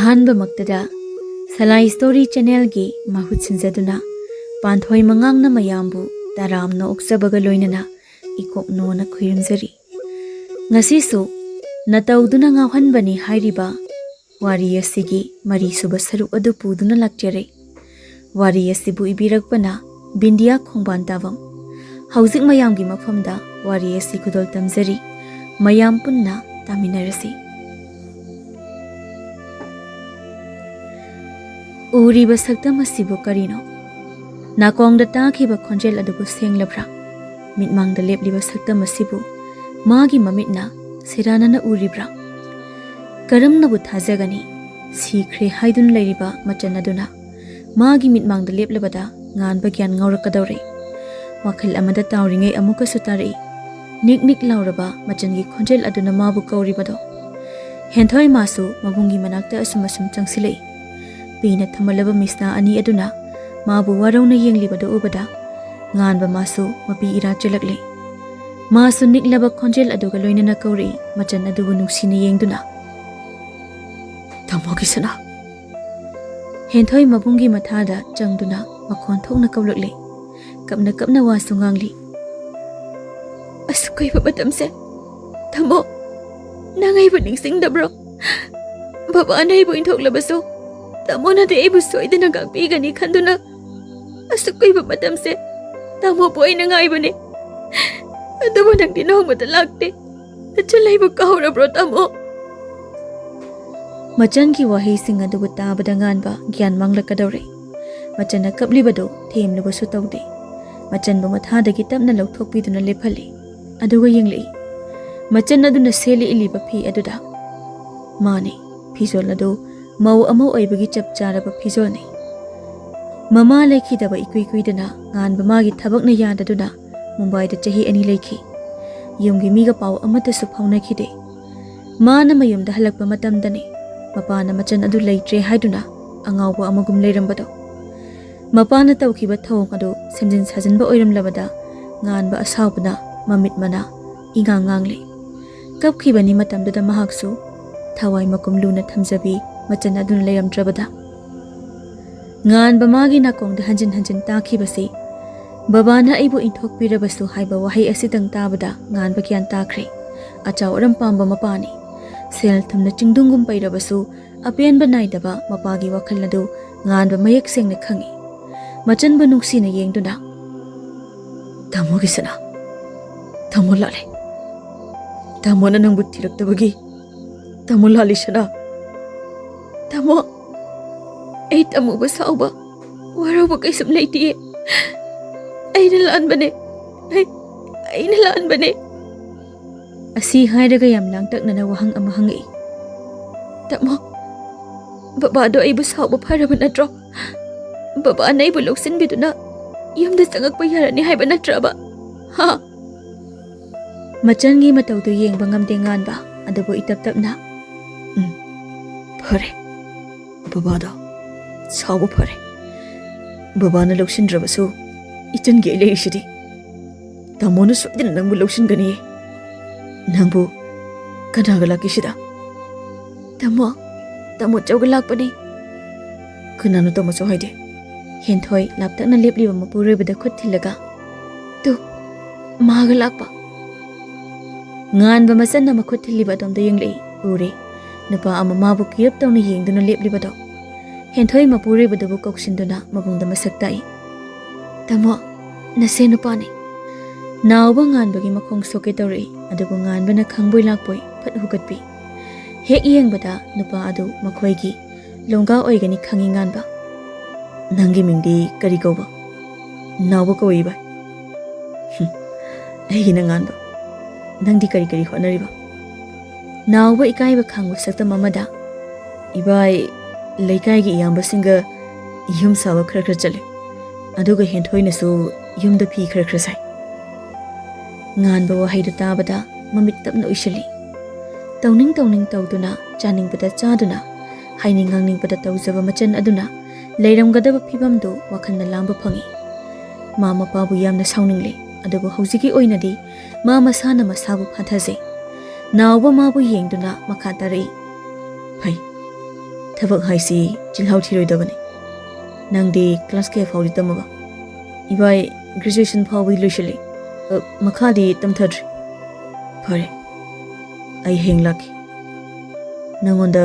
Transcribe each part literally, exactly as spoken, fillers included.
ꯑꯍꯥꯟꯕꯃꯛꯇꯗ ꯁꯂꯥꯏ story ꯆꯦꯅꯦꯜꯒꯤ ꯃꯍꯨꯠ ꯁꯤꯟꯖꯗꯨꯅ ꯄꯥꯟꯊꯣꯏ ꯃꯉꯥꯡꯅ ꯃꯌꯥꯝꯕꯨ ꯇꯔꯥꯝꯅ ꯑꯣꯛꯆꯕꯒ ꯂꯣꯏꯅꯅ ꯏꯀꯣꯛꯅꯣꯅ ꯈꯨꯔꯨꯝꯖꯔꯤ꯫ ꯉꯁꯤꯁꯨ ꯅꯇꯧꯗꯨꯅ ꯉꯥꯎꯍꯟꯕꯅꯤ ꯍꯥꯏꯔꯤꯕ ꯋꯥꯔꯤ ꯑꯁꯤꯒꯤ ꯃꯔꯤꯁꯨꯕ ꯁꯔꯨꯛ ꯑꯗꯨ ꯄꯨꯗꯨꯅ ꯂꯥꯛꯆꯔꯦ꯫ ꯋꯥꯔꯤ ꯑꯁꯤꯕꯨ ꯏꯕꯤꯔꯛꯄꯅ ꯕꯤꯟꯗꯤꯌꯥ ꯈꯣꯡꯕꯥꯟ ꯇꯥꯕꯝ꯫ ꯍꯧꯖꯤꯛ ꯃꯌꯥꯝꯒꯤ ꯃꯐꯝꯗ ꯋꯥꯔꯤ ꯑꯁꯤ ꯈꯨꯗꯣꯜ ꯇꯝꯖꯔꯤ꯫ ꯃꯌꯥꯝ ꯄꯨꯟꯅ ꯇꯥꯃꯤꯟꯅꯔꯁꯤ꯫ ꯎꯔꯤꯕ ꯁꯛꯇꯝ ꯑꯁꯤꯕꯨ ꯀꯔꯤꯅꯣ? ꯅꯥꯀꯣꯡꯗ ꯇꯥꯈꯤꯕ ꯈꯣꯟꯖꯦꯜ ꯑꯗꯨꯕꯨ ꯁꯦꯡꯂꯕ꯭ꯔꯥ? ꯃꯤꯠꯃꯥꯡꯗ ꯂꯦꯞꯂꯤꯕ ꯁꯛꯇꯝ ꯑꯁꯤꯕꯨ ꯃꯥꯒꯤ ꯃꯃꯤꯠꯅ ꯁꯦꯔꯥꯟꯅꯅ ꯎꯔꯤꯕ꯭ꯔꯥ? ꯀꯔꯝꯅꯕꯨ ꯊꯥꯖꯒꯅꯤ? ꯁꯤꯈ꯭ꯔꯦ ꯍꯥꯏꯗꯨꯅ ꯂꯩꯔꯤꯕ ꯃꯆꯟ ꯑꯗꯨꯅ ꯃꯥꯒꯤ ꯃꯤꯠꯃꯥꯡꯗ ꯂꯦꯞꯂꯕꯗ ꯉꯥꯟꯕ ꯒ꯭ꯌꯥꯟ ꯉꯥꯎꯔꯛꯀꯗꯧꯔꯦ꯫ ꯋꯥꯈꯜ ꯑꯃꯗ ꯇꯥꯎꯔꯤꯉꯩ ꯑꯃꯨꯛꯀꯁꯨ ꯇꯥꯔꯛꯏ꯫ ꯅꯤꯛ ꯅꯤꯛ ꯂꯥꯎꯔꯕ ꯃꯆꯟꯒꯤ ꯈꯣꯟꯖꯦꯜ ꯑꯗꯨꯅ ꯃꯥꯕꯨ ꯀꯧꯔꯤꯕꯗꯣ꯫ ꯍꯦꯟꯊꯣꯏ ꯃꯥꯁꯨ ꯃꯕꯨꯡꯒꯤ ꯃꯅꯥꯛꯇ ꯑꯁꯨꯝ ꯑꯁꯨꯝ ꯆꯪꯁꯤꯜꯂꯛꯏ꯫ ꯄꯤꯅ ꯊꯝꯃꯜꯂꯕ ꯃꯤꯁꯅꯥ ꯑꯅꯤ ꯑꯗꯨꯅ ꯃꯥꯕꯨ ꯋꯥꯔꯧꯅ ꯌꯦꯡꯂꯤꯕꯗꯨ ꯎꯕꯗ ꯉꯥꯟꯕ ꯃꯥꯁꯨ ꯃꯄꯤ ꯏꯔꯥ ꯆꯦꯜꯂꯛꯂꯦ꯫ ꯃꯥꯁꯨ ꯅꯤꯛꯂꯕ ꯈꯣꯟꯖꯦꯜ ꯑꯗꯨꯒ ꯂꯣꯏꯅꯅ ꯀꯧꯔꯛꯏ, ꯃꯆꯟ ꯑꯗꯨꯕꯨ ꯅꯨꯡꯁꯤꯅ ꯌꯦꯡꯗꯨꯅ꯫ "ꯇꯥꯃꯣ ꯀꯤꯁꯅ!" ꯍꯦꯟꯊꯣꯏ ꯃꯕꯨꯡꯒꯤ ꯃꯊꯥꯗ ꯆꯪꯗꯨꯅ ꯃꯈꯣꯟ ꯊꯣꯛꯅ ꯀꯧꯔꯛꯂꯦ꯫ ꯀꯞꯅ ꯀꯞꯅ ꯋꯥꯁꯨ ꯉꯥꯡꯂꯤ꯫ "ꯑꯁꯨꯛ ꯀꯨꯏꯕ ꯃꯇꯝꯁꯦ, ꯇꯥꯃꯣ, ꯅꯪ ꯑꯩꯕꯨ ꯅꯤꯡꯁꯤꯡꯗꯕ꯭ꯔꯣ? ꯕꯕꯥꯅ ꯑꯩꯕꯨ ꯏꯟꯊꯣꯛꯂꯕꯁꯨ ꯇꯥꯃꯣꯅꯗꯤ ꯑꯩꯕꯨ ꯁꯣꯏꯗꯅ ꯉꯥꯛꯄꯤꯒꯅꯤ ꯈꯟꯗꯨꯅ ꯑꯁꯨꯛ ꯀꯨꯏꯕ ꯃꯇꯝꯁꯦ ꯇꯥꯃꯣꯕꯨ ꯑꯩꯅ ꯉꯥꯏꯕꯅꯦ꯫ ꯑꯗꯨꯕꯨ ꯅꯪꯗꯤ ꯅꯣꯡꯃꯇ ꯂꯥꯛꯇꯦ꯫ ꯅꯆꯜ ꯑꯩꯕꯨ ꯀꯥꯎꯔꯕ꯭ꯔꯣ, ꯇꯥꯃꯣ?" ꯃꯆꯟꯒꯤ ꯋꯥꯍꯩꯁꯤꯡ ꯑꯗꯨꯕꯨ ꯇꯥꯕꯗ ꯉꯥꯟꯕ ꯒ꯭ꯌꯥꯟ ꯃꯥꯡꯂꯛꯀꯗꯧꯔꯦ꯫ ꯃꯆꯟꯅ ꯀꯞꯂꯤꯕꯗꯨ ꯊꯦꯝꯂꯨꯕꯁꯨ ꯇꯧꯗꯦ꯫ ꯃꯆꯟꯕꯨ ꯃꯊꯥꯗꯒꯤ ꯇꯞꯅ ꯂꯧꯊꯣꯛꯄꯤꯗꯨꯅ ꯂꯦꯞꯍꯜꯂꯤ꯫ ꯑꯗꯨꯒ ꯌꯦꯡꯂꯛꯏ꯫ ꯃꯆꯟ ꯑꯗꯨꯅ ꯁꯦꯠꯂꯤ ꯏꯜꯂꯤꯕ ꯐꯤ ꯑꯗꯨꯗ꯫ ꯃꯥꯅꯤ, ꯐꯤꯖꯣꯜ ꯑꯗꯨ ꯃꯧ ꯑꯃ ꯑꯣꯏꯕꯒꯤ ꯆꯞ ꯆꯥꯔꯕ ꯐꯤꯖꯣꯜꯅꯤ꯫ ꯃꯃꯥ ꯂꯩꯈꯤꯗꯕ ꯏꯀꯨꯏ ꯀꯨꯏꯗꯅ ꯉꯥꯟꯕ ꯃꯥꯒꯤ ꯊꯕꯛꯅ ꯌꯥꯗꯗꯨꯅ ꯃꯨꯝꯕꯥꯏꯗ ꯆꯍꯤ ꯑꯅꯤ ꯂꯩꯈꯤ꯫ ꯌꯨꯝꯒꯤ ꯃꯤꯒ ꯄꯥꯎ ꯑꯃꯠꯇꯁꯨ ꯐꯥꯎꯅꯈꯤꯗꯦ꯫ ꯃꯥꯅ ꯃꯌꯨꯝꯗ ꯍꯜꯂꯛꯄ ꯃꯇꯝꯗꯅꯤ ꯃꯄꯥꯅ ꯃꯆꯟ ꯑꯗꯨ ꯂꯩꯇ꯭ꯔꯦ ꯍꯥꯏꯗꯨꯅ ꯑꯉꯥꯎꯕ ꯑꯃꯒꯨꯝ ꯂꯩꯔꯝꯕꯗꯣ꯫ ꯃꯄꯥꯅ ꯇꯧꯈꯤꯕ ꯊꯧꯑꯣꯡ ꯑꯗꯨ ꯁꯦꯝꯖꯤꯟ ꯁꯥꯖꯤꯟꯕ ꯑꯣꯏꯔꯝꯂꯕꯗ ꯉꯥꯟꯕ ꯑꯁꯥꯎꯕꯅ ꯃꯃꯤꯠ ꯃꯅꯥ ꯏꯉꯥꯡ ꯉꯥꯡꯂꯤ꯫ ꯀꯞꯈꯤꯕꯅꯤ ꯃꯇꯝꯗꯨꯗ ꯃꯍꯥꯛꯁꯨ ꯊꯋꯥꯏ ꯃꯀꯨꯝ ꯂꯨꯅ ꯊꯝꯖꯕꯤ ꯃꯆꯟ ꯑꯗꯨꯅ ꯂꯩꯔꯝꯗ꯭ꯔꯕꯗ꯫ ꯉꯥꯟꯕ ꯃꯥꯒꯤ ꯅꯥꯀꯣꯡꯗ ꯍꯟꯖꯤꯟ ꯍꯟꯖꯤꯟ ꯇꯥꯈꯤꯕꯁꯤ "ꯕꯕꯥꯅ ꯑꯩꯕꯨ ꯏꯟꯊꯣꯛꯄꯤꯔꯕꯁꯨ" ꯍꯥꯏꯕ ꯋꯥꯍꯩ ꯑꯁꯤꯇꯪ ꯇꯥꯕꯗ ꯉꯥꯟꯕ ꯒ꯭ꯌꯥꯟ ꯇꯥꯈ꯭ꯔꯦ꯫ ꯑꯆꯥꯎ ꯑꯔꯝ ꯄꯥꯝꯕ ꯃꯄꯥꯅꯤ꯫ ꯁꯦꯜ ꯊꯨꯝꯅ ꯆꯤꯡꯗꯨꯡꯒꯨꯝ ꯄꯩꯔꯕꯁꯨ ꯑꯄꯦꯟꯕ ꯅꯥꯏꯗꯕ ꯃꯄꯥꯒꯤ ꯋꯥꯈꯜ ꯑꯗꯨ ꯉꯥꯟꯕ ꯃꯌꯦꯛ ꯁꯦꯡꯅ ꯈꯪꯏ꯫ ꯃꯆꯟꯕꯨ ꯅꯨꯡꯁꯤꯅ ꯌꯦꯡꯗꯨꯅ, "ꯇꯥꯃꯣꯒꯤ ꯁꯅꯥ, ꯇꯥꯃꯣ ꯂꯥꯜꯂꯦ꯫ ꯇꯥꯃꯣꯅ ꯅꯪꯕꯨ ꯊꯤꯔꯛꯇꯕꯒꯤ ꯇꯥꯃꯣ ꯂꯥꯜꯂꯤ ꯁꯅꯥ꯫ ꯇꯥꯃꯣ, ꯑꯩ ꯇꯥꯃꯣꯕꯨ ꯁꯥꯎꯕ, ꯋꯥꯔꯧꯕ ꯀꯩꯁꯨꯝ ꯂꯩꯇꯤꯌꯦ꯫ ꯑꯩꯅ ꯂꯥꯟꯕꯅꯦ꯫ ꯑꯩ, ꯑꯩꯅ ꯂꯥꯟꯕꯅꯦ꯫" ꯑꯁꯤ ꯍꯥꯏꯔꯒ ꯌꯥꯝ ꯂꯥꯡꯇꯛꯅꯅ ꯋꯥꯍꯪ ꯑꯃ ꯍꯪꯉꯛꯏ꯫ "ꯇꯥꯃꯣ, ꯕꯕꯥꯗꯣ ꯑꯩꯕꯨ ꯁꯥꯎꯕ ꯐꯔꯕ ꯅꯠꯇ꯭ꯔꯣ? ꯕꯕꯥꯅ ꯑꯩꯕꯨ ꯂꯧꯁꯤꯟꯕꯤꯗꯨꯅ ꯌꯨꯝꯗ ꯆꯪꯉꯛꯄ ꯌꯥꯔꯅꯤ ꯍꯥꯏꯕ ꯅꯠꯇ꯭ꯔꯕ? ꯍꯥ?" ꯃꯆꯟꯒꯤ ꯃꯇꯧꯗꯨ ꯌꯦꯡꯕ ꯉꯝꯗꯦ ꯉꯥꯟꯕ, ꯑꯗꯨꯕꯨ ꯏꯇꯞ ꯇꯞꯅ, "ꯎꯝ, ꯐꯔꯦ꯫ ꯕꯕꯥꯗꯣ ꯁꯥꯎꯕ ꯐꯔꯦ꯫ ꯕꯕꯥꯅ ꯂꯧꯁꯤꯟꯗ꯭ꯔꯕꯁꯨ ꯏꯆꯟꯒꯤ ꯑꯩ ꯂꯩꯔꯤꯁꯤꯗꯤ꯫ ꯇꯥꯃꯣꯅ ꯁꯣꯏꯗꯅ ꯅꯪꯕꯨ ꯂꯧꯁꯤꯟꯒꯅꯤꯌꯦ꯫ ꯅꯪꯕꯨ ꯀꯅꯥꯒ ꯂꯥꯛꯀꯦ ꯁꯤꯗ?" "ꯇꯥꯃꯣ, ꯇꯥꯃꯣ ꯆꯧꯒ ꯂꯥꯛꯄꯅꯦ꯫" "ꯀꯅꯥꯅꯣ ꯇꯥꯃꯣ ꯆꯧ ꯍꯥꯏꯗꯤ?" ꯍꯦꯟꯊꯣꯏ ꯂꯥꯞꯇꯛꯅ ꯂꯦꯞꯂꯤꯕ ꯃꯄꯨꯔꯣꯏꯕꯗ ꯈꯨꯠ ꯊꯤꯜꯂꯒ, "ꯇꯨ, ꯃꯥꯒ ꯂꯥꯛꯄ꯫" ꯉꯥꯟꯕ ꯃꯆꯟꯅ ꯃꯈꯨꯠ ꯊꯤꯜꯂꯤꯕ ꯑꯗꯣꯝꯗ ꯌꯦꯡꯂꯛꯏ꯫ ꯎꯔꯦ꯫ ꯅꯨꯄꯥ ꯑꯃ ꯃꯥꯕꯨ ꯀꯤꯔꯞ ꯇꯧꯅ ꯌꯦꯡꯗꯨꯅ ꯂꯦꯞꯂꯤꯕꯗꯣ꯫ ꯍꯦꯟꯊꯣꯏ ꯃꯄꯨꯔꯣꯏꯕꯗꯨꯕꯨ ꯀꯧꯁꯤꯟꯗꯨꯅ ꯃꯕꯨꯡꯗ ꯃꯁꯛ ꯇꯥꯛꯏ꯫ "ꯇꯥꯃꯣ, ꯅꯁꯦ ꯅꯨꯄꯥꯅꯤ꯫" ꯅꯥꯎꯕ ꯉꯥꯟꯕꯒꯤ ꯃꯈꯣꯡ ꯁꯣꯛꯀꯦ ꯇꯧꯔꯛꯏ, ꯑꯗꯨꯕꯨ ꯉꯥꯟꯕꯅ ꯈꯪꯕꯣꯏ ꯂꯥꯛꯄꯣꯏ ꯐꯠ ꯍꯨꯒꯠꯄꯤ꯫ ꯍꯦꯛ ꯌꯦꯡꯕꯗ ꯅꯨꯄꯥ ꯑꯗꯨ ꯃꯈꯣꯏꯒꯤ ꯂꯣꯡꯒꯥ ꯑꯣꯏꯒꯅꯤ ꯈꯪꯏ ꯉꯥꯟꯕ꯫ "ꯅꯪꯒꯤ ꯃꯤꯡꯗꯤ ꯀꯔꯤ ꯀꯧꯕ?" "ꯅꯥꯎꯕ ꯀꯧꯏ ꯏꯕꯥꯏ꯫" "ꯍꯨꯝ, ꯑꯩꯒꯤꯅ ꯉꯥꯟꯕ꯫ ꯅꯪꯗꯤ ꯀꯔꯤ ꯀꯔꯤ ꯍꯣꯠꯅꯔꯤꯕ?" ꯅꯥꯎꯕ ꯏꯀꯥꯏꯕ ꯈꯥꯡꯕ ꯁꯛꯇꯝ ꯑꯃꯗ, "ꯏꯕꯥꯏ, ꯂꯩꯀꯥꯏꯒꯤ ꯏꯌꯥꯝꯕꯁꯤꯡꯒ ꯌꯨꯝ ꯁꯥꯕ ꯈꯔ ꯈꯔ ꯆꯠꯂꯤ꯫ ꯑꯗꯨꯒ ꯍꯦꯟꯊꯣꯏꯅꯁꯨ ꯌꯨꯝꯗ ꯐꯤ ꯈꯔ ꯈꯔ ꯁꯥꯏ꯫" ꯉꯥꯟꯕ ꯋꯥꯍꯩꯗꯨ ꯇꯥꯕꯗ ꯃꯃꯤꯠ ꯇꯞꯅ ꯎꯏꯁꯤꯜꯂꯤ꯫ ꯇꯧꯅꯤꯡ ꯇꯧꯅꯤꯡ ꯇꯧꯗꯨꯅ, ꯆꯥꯅꯤꯡꯕꯗ ꯆꯥꯗꯨꯅ, ꯍꯥꯏꯅꯤꯡ ꯉꯥꯡꯅꯤꯡꯕꯗ ꯇꯧꯖꯕ ꯃꯆꯟ ꯑꯗꯨꯅ ꯂꯩꯔꯝꯒꯗꯕ ꯐꯤꯕꯝꯗꯨ ꯋꯥꯈꯜꯅ ꯂꯥꯝꯕ ꯐꯪꯏ꯫ ꯃꯥ ꯃꯄꯥꯕꯨ ꯌꯥꯝꯅ ꯁꯥꯎꯅꯤꯡꯂꯦ, ꯑꯗꯨꯕꯨ ꯍꯧꯖꯤꯛꯀꯤ ꯑꯣꯏꯅꯗꯤ ꯃꯥ ꯃꯁꯥꯅ ꯃꯁꯥꯕꯨ ꯐꯥꯊꯖꯩ꯫ ꯅꯥꯎꯕ ꯃꯥꯕꯨ ꯌꯦꯡꯗꯨꯅ ꯃꯈꯥ ꯇꯥꯔꯛꯏ꯫ "ꯐꯩ, ꯊꯕꯛ ꯍꯥꯏꯁꯤ ꯆꯤꯜꯍꯥꯎ ꯊꯤꯔꯣꯏꯗꯕꯅꯤ꯫ ꯅꯪꯗꯤ ꯀ꯭ꯂꯥꯁ ꯀꯌꯥ ꯐꯥꯎꯗꯤ ꯇꯝꯃꯕ? ꯏꯕꯥꯏ ꯒ꯭ꯔꯦꯖꯨꯑꯦꯁꯟ ꯐꯥꯎꯕꯗꯤ ꯂꯣꯏꯁꯤꯜꯂꯤ꯫ ꯑ, ꯃꯈꯥꯗꯤ ꯇꯝꯊꯗ꯭ꯔꯤ꯫ ꯐꯔꯦ, ꯑꯩ ꯍꯌꯦꯡ ꯂꯥꯛꯀꯦ꯫ ꯅꯪꯉꯣꯟꯗ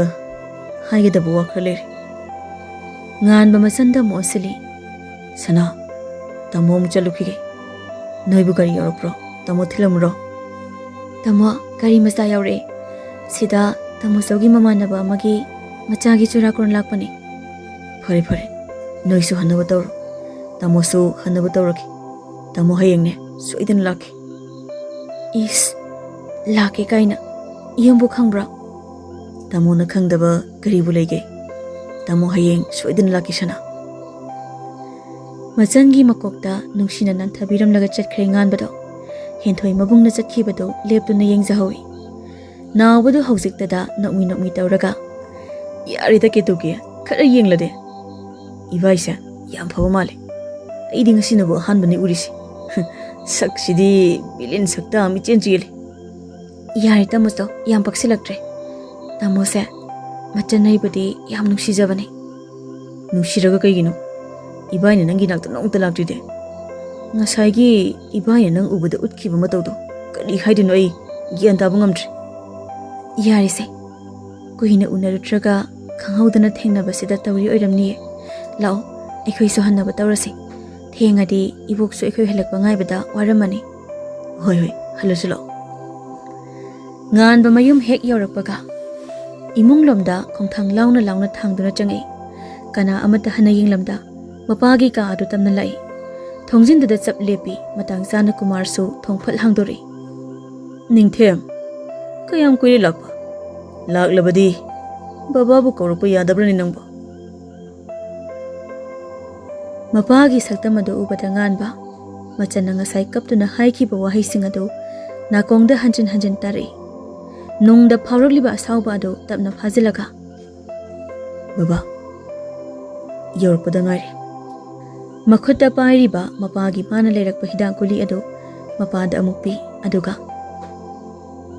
ꯍꯥꯏꯒꯗꯕ ꯋꯥ ꯈꯔ ꯂꯩꯔꯦ꯫ ꯉꯥꯟꯕ ꯃꯆꯟꯗ ꯑꯃꯨꯛ ꯑꯣꯟꯁꯤꯜꯂꯤ꯫ ꯁꯅꯥ, ꯇꯥꯃꯣ ꯑꯃꯨꯛ ꯆꯠꯂꯨꯈꯤꯒꯦ꯫ ꯅꯣꯏꯕꯨ ꯒꯥꯔꯤ ꯌꯧꯔꯛꯄ꯭ꯔꯣ? ꯇꯥꯃꯣ ꯊꯤꯜꯂꯝꯃꯨꯔꯣ? ꯇꯥꯃꯣ, ꯒꯥꯔꯤ ꯃꯆꯥ ꯌꯧꯔꯛꯑꯦ꯫ ꯁꯤꯗ ꯇꯥꯃꯣꯆꯧꯒꯤ ꯃꯃꯥꯟꯅꯕ ꯑꯃꯒꯤ ꯃꯆꯥꯒꯤ ꯆꯨꯔꯥꯀꯣꯔꯣꯟ ꯂꯥꯛꯄꯅꯦ꯫ ꯐꯔꯦ, ꯐꯔꯦ꯫ ꯅꯣꯏꯁꯨ ꯍꯟꯅꯕ ꯇꯧꯔꯣ꯫ ꯇꯥꯃꯣꯁꯨ ꯍꯟꯅꯕ ꯇꯧꯔꯒꯦ꯫ ꯇꯥꯃꯣ ꯍꯌꯦꯡꯅꯦ ꯁꯣꯏꯗꯅ ꯂꯥꯛꯀꯦ꯫ ꯏꯁ, ꯂꯥꯛꯀꯦ ꯀꯥꯏꯅ꯫ ꯌꯨꯝꯕꯨ ꯈꯪꯕ꯭ꯔꯥ? ꯇꯥꯃꯣꯅ ꯈꯪꯗꯕ ꯀꯔꯤꯕꯨ ꯂꯩꯒꯦ? ꯇꯥꯃꯣ ꯍꯌꯦꯡ ꯁꯣꯏꯗꯅ ꯂꯥꯛꯀꯦ, ꯁꯅꯥ꯫ ꯃꯆꯟꯒꯤ ꯃꯀꯣꯛꯇ ꯅꯨꯡꯁꯤꯅ ꯅꯟꯊꯕꯤꯔꯝꯂꯒ ꯆꯠꯈ꯭ꯔꯦ ꯉꯥꯟꯕꯗꯣ꯫ ꯍꯦꯟꯊꯣꯏ ꯃꯕꯨꯡꯅ ꯆꯠꯈꯤꯕꯗꯨ ꯂꯦꯞꯇꯨꯅ ꯌꯦꯡꯖꯍꯧꯏ꯫ ꯅꯥꯎꯕꯗꯨ ꯍꯧꯖꯤꯛꯇꯗ ꯅꯣꯛꯃꯤ ꯅꯣꯛꯃꯤ ꯇꯧꯔꯒ, "ꯌꯥꯔꯦꯗ ꯀꯦꯇꯨꯀꯤ, ꯈꯔ ꯌꯦꯡꯂꯗꯦ꯫ ꯏꯕꯥꯏꯁꯦ ꯌꯥꯝ ꯐꯕ ꯃꯥꯜꯂꯦ꯫ ꯑꯩꯗꯤ ꯉꯁꯤꯅꯕꯨ ꯑꯍꯥꯟꯕꯅꯤ ꯎꯔꯤꯁꯦ꯫ ꯁꯛꯁꯤꯗꯤ ꯚꯤꯂꯦꯟ ꯁꯛꯇ ꯑꯃ ꯏꯆꯦꯟ ꯆꯦꯜꯂꯤ꯫" ꯌꯥꯔꯦ ꯇꯥꯃꯣꯆꯧ, ꯌꯥꯝ ꯄꯛꯁꯤꯜꯂꯛꯇ꯭ꯔꯦ꯫ ꯇꯥꯃꯣꯁꯦ ꯃꯆꯟ ꯑꯩꯕꯨꯗꯤ ꯌꯥꯝ ꯅꯨꯡꯁꯤꯖꯕꯅꯦ꯫ ꯅꯨꯡꯁꯤꯔꯒ ꯀꯩꯒꯤꯅꯣ? ꯏꯕꯥꯏꯅ ꯅꯪꯒꯤ ꯅꯥꯛꯇ ꯅꯣꯡꯃꯇ ꯂꯥꯛꯇ꯭ꯔꯤꯗꯤ꯫ ꯉꯁꯥꯏꯒꯤ ꯏꯕꯥꯏꯅ ꯅꯪ ꯎꯕꯗ ꯎꯠꯈꯤꯕ ꯃꯇꯧꯗꯣ ꯀꯔꯤ ꯍꯥꯏꯗꯣꯏꯅꯣ, ꯑꯩ ꯒ꯭ꯌꯥꯟ ꯇꯥꯕ ꯉꯝꯗ꯭ꯔꯦ꯫ ꯌꯥꯔꯦꯁꯦ, ꯀꯨꯏꯅ ꯎꯅꯔꯨꯗ꯭ꯔꯒ ꯈꯪꯍꯧꯗꯅ ꯊꯦꯡꯅꯕꯁꯤꯗ ꯇꯧꯔꯤ ꯑꯣꯏꯔꯝꯅꯤꯌꯦ꯫ ꯂꯥꯛꯑꯣ, ꯑꯩꯈꯣꯏꯁꯨ ꯍꯟꯅꯕ ꯇꯧꯔꯁꯤ꯫ ꯊꯦꯡꯉꯗꯤ ꯏꯕꯣꯛꯁꯨ ꯑꯩꯈꯣꯏ ꯍꯜꯂꯛꯄ ꯉꯥꯏꯕꯗ ꯋꯥꯔꯝꯃꯅꯤ꯫ ꯍꯣꯏ, ꯍꯣꯏ, ꯍꯜꯂꯁꯤ ꯂꯥꯛꯑꯣ꯫ ꯉꯥꯟꯕ ꯃꯌꯨꯝ ꯍꯦꯛ ꯌꯧꯔꯛꯄꯒ ꯏꯃꯨꯡꯂꯣꯝꯗ ꯈꯣꯡꯊꯥꯡ ꯂꯥꯎꯅ ꯂꯥꯎꯅ ꯊꯥꯡꯗꯨꯅ ꯆꯪꯉꯛꯏ꯫ ꯀꯅꯥ ꯑꯃꯠꯇ ꯍꯟꯅ ꯌꯦꯡꯂꯝꯗ ꯃꯄꯥꯒꯤ ꯀꯥ ꯑꯗꯨ ꯇꯝꯅ ꯂꯥꯛꯏ꯫ ꯊꯣꯡꯖꯤꯟꯗꯨꯗ ꯆꯞ ꯂꯦꯞꯄꯤ꯫ ꯃꯇꯥꯡ ꯆꯥꯅ ꯀꯨꯃꯥꯔꯁꯨ ꯊꯣꯡ ꯐꯠ ꯍꯥꯡꯗꯣꯔꯛꯏ꯫ "ꯅꯤꯡꯊꯦꯝ, ꯀꯌꯥꯝ ꯀꯨꯏꯔꯦ ꯂꯥꯛꯄ? ꯂꯥꯛꯂꯕꯗꯤ ꯕꯕꯥꯕꯨ ꯀꯧꯔꯛꯄ ꯌꯥꯗꯕ꯭ꯔꯅꯦ ꯅꯪꯕꯣ?" ꯃꯄꯥꯒꯤ ꯁꯛꯇꯝ ꯑꯗꯨ ꯎꯕꯗ ꯉꯥꯟꯕ ꯃꯆꯟꯅ ꯉꯁꯥꯏ ꯀꯞꯇꯨꯅ ꯍꯥꯏꯈꯤꯕ ꯋꯥꯍꯩꯁꯤꯡ ꯑꯗꯨ ꯅꯥꯀꯣꯡꯗ ꯍꯟꯖꯤꯟ ꯍꯟꯖꯤꯟ ꯇꯥꯔꯛꯏ꯫ ꯅꯨꯡꯗ ꯐꯥꯎꯔꯛꯂꯤꯕ ꯑꯁꯥꯎꯕ ꯑꯗꯨ ꯇꯞꯅ ꯐꯥꯖꯤꯜꯂꯒ, "ꯕꯕꯥ, ꯌꯧꯔꯛꯄꯗ ꯉꯥꯏꯔꯤ꯫" ꯃꯈꯨꯠꯇ ꯄꯥꯏꯔꯤꯕ ꯃꯄꯥꯒꯤ ꯃꯥꯅ ꯂꯩꯔꯛꯄ ꯍꯤꯗꯥꯛ ꯒꯨꯂꯤ ꯑꯗꯨ ꯃꯄꯥꯗ ꯑꯃꯨꯛ ꯄꯤ, ꯑꯗꯨꯒ,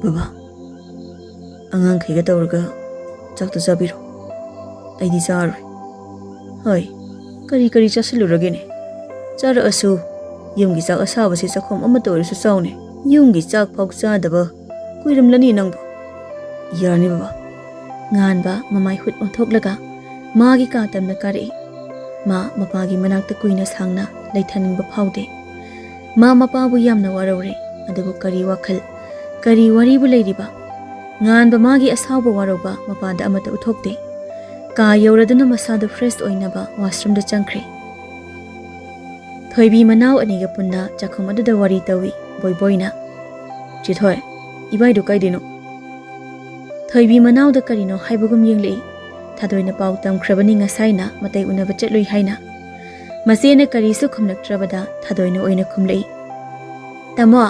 "ꯕꯕꯥ, ꯑꯉꯥꯡꯈꯩꯒ ꯇꯧꯔꯒ ꯆꯥꯛꯇꯨ ꯆꯥꯕꯤꯔꯣ꯫ ꯑꯩꯗꯤ ꯆꯥꯔꯣꯏ꯫ ꯍꯣꯏ, ꯀꯔꯤ ꯀꯔꯤ ꯆꯥꯁꯤꯜꯂꯨꯔꯒꯦꯅꯦ? ꯆꯥꯔꯛꯑꯁꯨ ꯌꯨꯝꯒꯤ ꯆꯥꯛ ꯑꯁꯥꯕꯁꯤ ꯆꯥꯛꯈꯨꯝ ꯑꯃꯠꯇ ꯑꯣꯏꯔꯁꯨ ꯆꯥꯎꯅꯦ꯫ ꯌꯨꯝꯒꯤ ꯆꯥꯛ ꯐꯥꯎ ꯆꯥꯗꯕ ꯀꯨꯏꯔꯝꯂꯅꯤ ꯅꯪꯕꯨ꯫ ꯌꯥꯔꯅꯤ ꯕꯕꯥ꯫ ꯉꯥꯟꯕ ꯃꯃꯥꯏ ꯍꯨꯠ ꯑꯣꯟꯊꯣꯛꯂꯒ ꯃꯥꯒꯤ ꯀꯥ ꯇꯝꯅ ꯀꯥꯔꯛꯏ꯫ ꯃꯥ ꯃꯄꯥꯒꯤ ꯃꯅꯥꯛꯇ ꯀꯨꯏꯅ ꯁꯥꯡꯅ ꯂꯩꯊꯅꯤꯡꯕ ꯐꯥꯎꯗꯦ꯫ ꯃꯥ ꯃꯄꯥꯕꯨ ꯌꯥꯝꯅ ꯋꯥꯔꯧꯔꯦ, ꯑꯗꯨꯕꯨ ꯀꯔꯤ ꯋꯥꯈꯜ, ꯀꯔꯤ ꯋꯥꯔꯤꯕꯨ ꯂꯩꯔꯤꯕ? ꯉꯥꯟꯕ ꯃꯥꯒꯤ ꯑꯁꯥꯎꯕ ꯋꯥꯔꯧꯕ ꯃꯄꯥꯗ ꯑꯃꯠꯇ ꯎꯠꯊꯣꯛꯇꯦ꯫ ꯀꯥ ꯌꯧꯔꯗꯨꯅ ꯃꯁꯥꯗꯨ ꯐ꯭ꯔꯦꯁ ꯑꯣꯏꯅꯕ ꯋꯥꯁꯔꯨꯝꯗ ꯆꯪꯈ꯭ꯔꯦ꯫ ꯊꯣꯏꯕꯤ ꯃꯅꯥꯎ ꯑꯅꯤꯒ ꯄꯨꯟꯅ ꯆꯥꯛꯈꯨꯝ ꯑꯗꯨꯗ ꯋꯥꯔꯤ ꯇꯧꯏ꯫ ꯕꯣꯏꯕꯣꯏꯅ, "ꯆꯦꯊꯣꯏ, ꯏꯕꯥꯏꯗꯨ ꯀꯥꯏꯗꯩꯅꯣ?" ꯊꯣꯏꯕꯤ ꯃꯅꯥꯎꯗ ꯀꯔꯤꯅꯣ ꯍꯥꯏꯕꯒꯨꯝ ꯌꯦꯡꯂꯛꯏ꯫ ꯊꯥꯗꯣꯏꯅ ꯄꯥꯎ ꯇꯝꯈ꯭ꯔꯕꯅꯤ ꯉꯁꯥꯏꯅ ꯃꯇꯩ ꯎꯅꯕ ꯆꯠꯂꯨꯏ ꯍꯥꯏꯅ꯫ ꯃꯆꯦꯅ ꯀꯔꯤꯁꯨ ꯈꯨꯝꯂꯛꯇ꯭ꯔꯕꯗ ꯊꯥꯗꯣꯏꯅ ꯑꯣꯏꯅ ꯈꯨꯝꯂꯛꯏ꯫ "ꯇꯥꯃꯣ,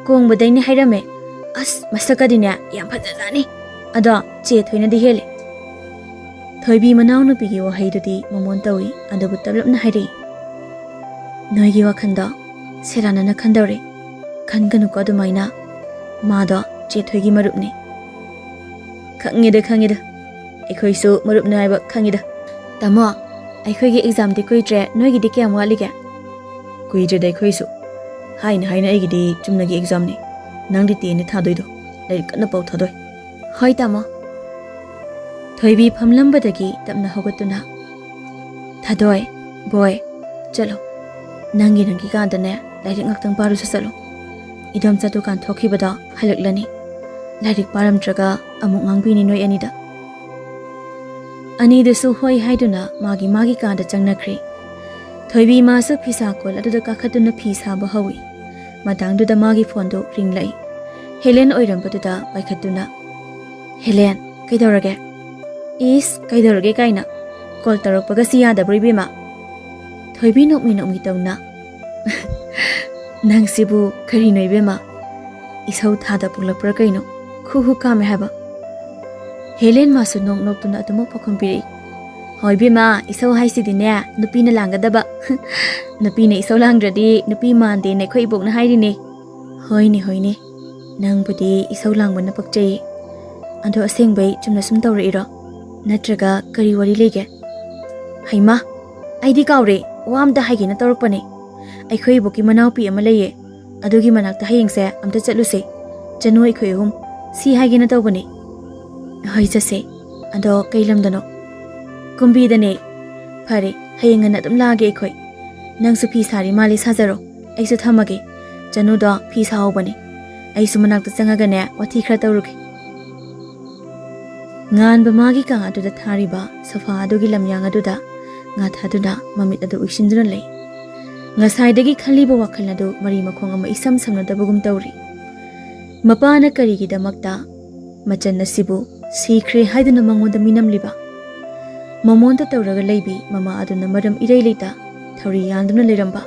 ꯀꯣꯡꯕꯗꯩꯅꯦ ꯍꯥꯏꯔꯝꯃꯦ꯫ ꯑꯁ, ꯃꯁꯛꯀꯗꯤꯅꯦ ꯌꯥꯝ ꯐꯖꯖꯥꯠꯅꯤ꯫ ꯑꯗꯣ ꯆꯦ ꯊꯣꯏꯅꯗꯤ ꯍꯦꯜꯂꯦ꯫" ꯊꯣꯏꯕꯤ ꯃꯅꯥꯎꯅꯨꯄꯤꯒꯤ ꯋꯥꯍꯩꯗꯨꯗꯤ ꯃꯃꯣꯟ ꯇꯧꯏ, ꯑꯗꯨꯕꯨ ꯇꯞꯂꯞꯅ ꯍꯥꯏꯔꯛꯏ꯫ "ꯅꯣꯏꯒꯤ ꯋꯥꯈꯜꯗꯣ ꯁꯦꯔꯥꯟꯅꯅ ꯈꯟꯗꯧꯔꯦ꯫ ꯈꯟꯒꯅꯨꯀꯣ ꯑꯗꯨꯃꯥꯏꯅ꯫ ꯃꯥꯗꯣ ꯆꯦ ꯊꯣꯏꯒꯤ ꯃꯔꯨꯞꯅꯤ꯫" "ꯈꯪꯉꯤꯗ, ꯈꯪꯉꯤꯗ꯫ ꯑꯩꯈꯣꯏꯁꯨ ꯃꯔꯨꯞꯅꯤ ꯍꯥꯏꯕ ꯈꯪꯉꯤꯗ꯫" "ꯇꯥꯃꯣ, ꯑꯩꯈꯣꯏꯒꯤ ꯑꯦꯛꯖꯥꯝꯗꯤ ꯀꯨꯏꯗ꯭ꯔꯦ, ꯅꯣꯏꯒꯤꯗꯤ ꯀꯌꯥꯝ ꯋꯥꯠꯂꯤꯒꯦ?" "ꯀꯨꯏꯗ꯭ꯔꯦꯗ ꯑꯩꯈꯣꯏꯁꯨ꯫ ꯍꯥꯏꯅ ꯍꯥꯏꯅ ꯑꯩꯒꯤꯗꯤ ꯆꯨꯝꯅꯒꯤ ꯑꯦꯛꯖꯥꯝꯅꯤ꯫ ꯅꯪꯗꯤ ꯇꯦꯟꯅꯤ ꯊꯥꯗꯣꯏꯗꯣ꯫ ꯂꯥꯏꯔꯤꯛ ꯀꯟꯅ ꯄꯥꯎ ꯊꯥꯗꯣꯏ꯫" "ꯍꯣꯏ ꯇꯥꯃꯣ꯫" ꯊꯣꯏꯕꯤ ꯐꯝꯂꯝꯕꯗꯒꯤ ꯇꯞꯅ ꯍꯧꯒꯠꯇꯨꯅ, "ꯊꯥꯗꯣꯏ, ꯕꯣꯏ, ꯆꯠꯂꯣ꯫ ꯅꯪꯒꯤ ꯅꯪꯒꯤ ꯀꯥꯟꯗꯅꯦ ꯂꯥꯏꯔꯤꯛ ꯉꯥꯛꯇꯪ ꯄꯥꯔꯨꯁꯨ ꯆꯠꯂꯣ꯫ ꯏꯗꯣꯝꯆꯥ ꯗꯨꯀꯥꯟ ꯊꯣꯛꯈꯤꯕꯗꯣ ꯍꯜꯂꯛꯂꯅꯤ꯫ ꯂꯥꯏꯔꯤꯛ ꯄꯥꯔꯝꯗ꯭ꯔꯒ ꯑꯃꯨꯛ ꯉꯥꯡꯕꯤꯅꯤ ꯅꯣꯏ ꯑꯅꯤꯗ꯫" ꯑꯅꯤꯗꯨꯁꯨ ꯍꯣꯏ ꯍꯥꯏꯗꯨꯅ ꯃꯥꯒꯤ ꯃꯥꯒꯤ ꯀꯥꯗ ꯆꯪꯅꯈ꯭ꯔꯦ꯫ ꯊꯣꯏꯕꯤ ꯃꯥꯁꯨ ꯐꯤꯁꯥ ꯀꯣꯜ ꯑꯗꯨꯗ ꯀꯥꯈꯠꯇꯨꯅ ꯐꯤ ꯁꯥꯕ ꯍꯧꯏ꯫ ꯃꯇꯥꯡꯗꯨꯗ ꯃꯥꯒꯤ ꯐꯣꯟꯗꯨ ꯔꯤꯡꯂꯛꯏ꯫ ꯍꯦꯂꯦꯟ ꯑꯣꯏꯔꯝꯕꯗꯨꯗ ꯄꯥꯏꯈꯠꯇꯨꯅ, "ꯍꯦꯂꯦꯟ, ꯀꯩꯗꯧꯔꯒꯦ?" "ꯏꯁ, ꯀꯩꯗꯧꯔꯒꯦ ꯀꯥꯏꯅ꯫ ꯀꯣꯜ ꯇꯧꯔꯛꯄꯒꯁꯤ ꯌꯥꯗꯕ꯭ꯔꯣ ꯏꯕꯦꯝꯃ?" ꯊꯣꯏꯕꯤ ꯅꯣꯛꯃꯤ ꯅꯣꯛꯃꯤ ꯇꯧꯅ, "ꯅꯪꯁꯤꯕꯨ ꯀꯔꯤꯅꯣ ꯏꯕꯦꯝꯃ? ꯏꯁꯧ ꯊꯥꯗ ꯄꯣꯛꯂꯛꯄ꯭ꯔꯥ ꯀꯩꯅꯣ? ꯈꯨ ꯈꯨ ꯀꯥꯝꯃꯦ ꯍꯥꯏꯕ꯫" ꯍꯦꯂꯦꯟ ꯃꯥꯁꯨ ꯅꯣꯛ ꯅꯣꯛꯇꯨꯅ ꯑꯗꯨꯃꯛ ꯄꯥꯎꯈꯨꯝ ꯄꯤꯔꯛꯏ꯫ "ꯍꯣꯏ ꯏꯕꯦꯝꯃ, ꯏꯁꯧ ꯍꯥꯏꯁꯤꯗꯤꯅꯦ ꯅꯨꯄꯤꯅ ꯂꯥꯡꯒꯗꯕ꯫ ꯅꯨꯄꯤꯅ ꯏꯁꯧ ꯂꯥꯡꯗ꯭ꯔꯗꯤ ꯅꯨꯄꯤ ꯃꯥꯟꯗꯦꯅ ꯑꯩꯈꯣꯏ ꯏꯕꯣꯛꯅ ꯍꯥꯏꯔꯤꯅꯦ꯫" "ꯍꯣꯏꯅꯦ, ꯍꯣꯏꯅꯦ, ꯅꯪꯕꯨꯗꯤ ꯏꯁꯧ ꯂꯥꯡꯕꯅ ꯄꯛꯆꯩꯌꯦ꯫ ꯑꯗꯣ ꯑꯁꯦꯡꯕꯩ ꯆꯨꯝꯅ ꯁꯨꯝ ꯇꯧꯔꯛꯏꯔꯣ?" ꯅꯠꯇ꯭ꯔꯒ ꯀꯔꯤ ꯋꯥꯔꯤ ꯂꯩꯒꯦ? ꯍꯩꯃꯥ, ꯑꯩꯗꯤ ꯀꯥꯎꯔꯦ, ꯋꯥ ꯑꯝꯇ ꯍꯥꯏꯒꯦꯅ ꯇꯧꯔꯛꯄꯅꯦ꯫ ꯑꯩꯈꯣꯏ ꯏꯕꯣꯛꯀꯤ ꯃꯅꯥꯎꯄꯤ ꯑꯃ ꯂꯩꯌꯦ, ꯑꯗꯨꯒꯤ ꯃꯅꯥꯛꯇ ꯍꯌꯦꯡꯁꯦ ꯑꯝꯇ ꯆꯠꯂꯨꯁꯦ꯫ ꯆꯅꯨ, ꯑꯩꯈꯣꯏ ꯑꯍꯨꯝ ꯁꯤ ꯍꯥꯏꯒꯦꯅ ꯇꯧꯕꯅꯦ꯫ ꯍꯣꯏ, ꯆꯠꯁꯦ꯫ ꯑꯗꯣ ꯀꯩ ꯂꯝꯗꯅꯣ? ꯀꯨꯝꯕꯤꯗꯅꯦ꯫ ꯐꯔꯦ, ꯍꯌꯦꯡ ꯉꯟꯅ ꯑꯗꯨꯝ ꯂꯥꯛꯑꯒꯦ ꯑꯩꯈꯣꯏ꯫ ꯅꯪꯁꯨ ꯐꯤ ꯁꯥꯔꯤ ꯃꯥꯜꯂꯦ, ꯁꯥꯖꯔꯣ꯫ ꯑꯩꯁꯨ ꯊꯝꯃꯒꯦ꯫ ꯆꯅꯨꯗꯣ ꯐꯤ ꯁꯥꯍꯧꯕꯅꯦ꯫ ꯑꯩꯁꯨ ꯃꯅꯥꯛꯇ ꯆꯪꯉꯒꯅꯦ ꯋꯥꯊꯤ ꯈꯔ ꯇꯧꯔꯨꯒꯦ꯫ ꯉꯥꯟꯕ ꯃꯥꯒꯤ ꯀꯥ ꯑꯗꯨꯗ ꯊꯥꯔꯤꯕ ꯁꯣꯐꯥ ꯑꯗꯨꯒꯤ ꯂꯝꯌꯥꯡ ꯑꯗꯨꯗ ꯉꯥꯊꯥꯗꯨꯅ ꯃꯃꯤꯠ ꯑꯗꯨ ꯎꯏꯁꯤꯟꯗꯨꯅ ꯂꯩ꯫ ꯉꯁꯥꯏꯗꯒꯤ ꯈꯜꯂꯤꯕ ꯋꯥꯈꯜ ꯑꯗꯨ ꯃꯔꯤ ꯃꯈꯣꯡ ꯑꯃ ꯏꯁꯝ ꯁꯝꯅꯗꯕꯒꯨꯝ ꯇꯧꯔꯤ꯫ ꯃꯄꯥꯅ ꯀꯔꯤꯒꯤꯗꯃꯛꯇ ꯃꯆꯟ ꯑꯁꯤꯕꯨ ꯁꯤꯈ꯭ꯔꯦ ꯍꯥꯏꯗꯨꯅ ꯃꯉꯣꯟꯗ ꯃꯤꯅꯝꯂꯤꯕ? ꯃꯃꯣꯟꯇ ꯇꯧꯔꯒ ꯂꯩꯕꯤ ꯃꯃꯥ ꯑꯗꯨꯅ ꯃꯔꯝ ꯏꯔꯩ ꯂꯩꯇ ꯊꯧꯔꯤ ꯌꯥꯟꯗꯨꯅ ꯂꯩꯔꯝꯕ?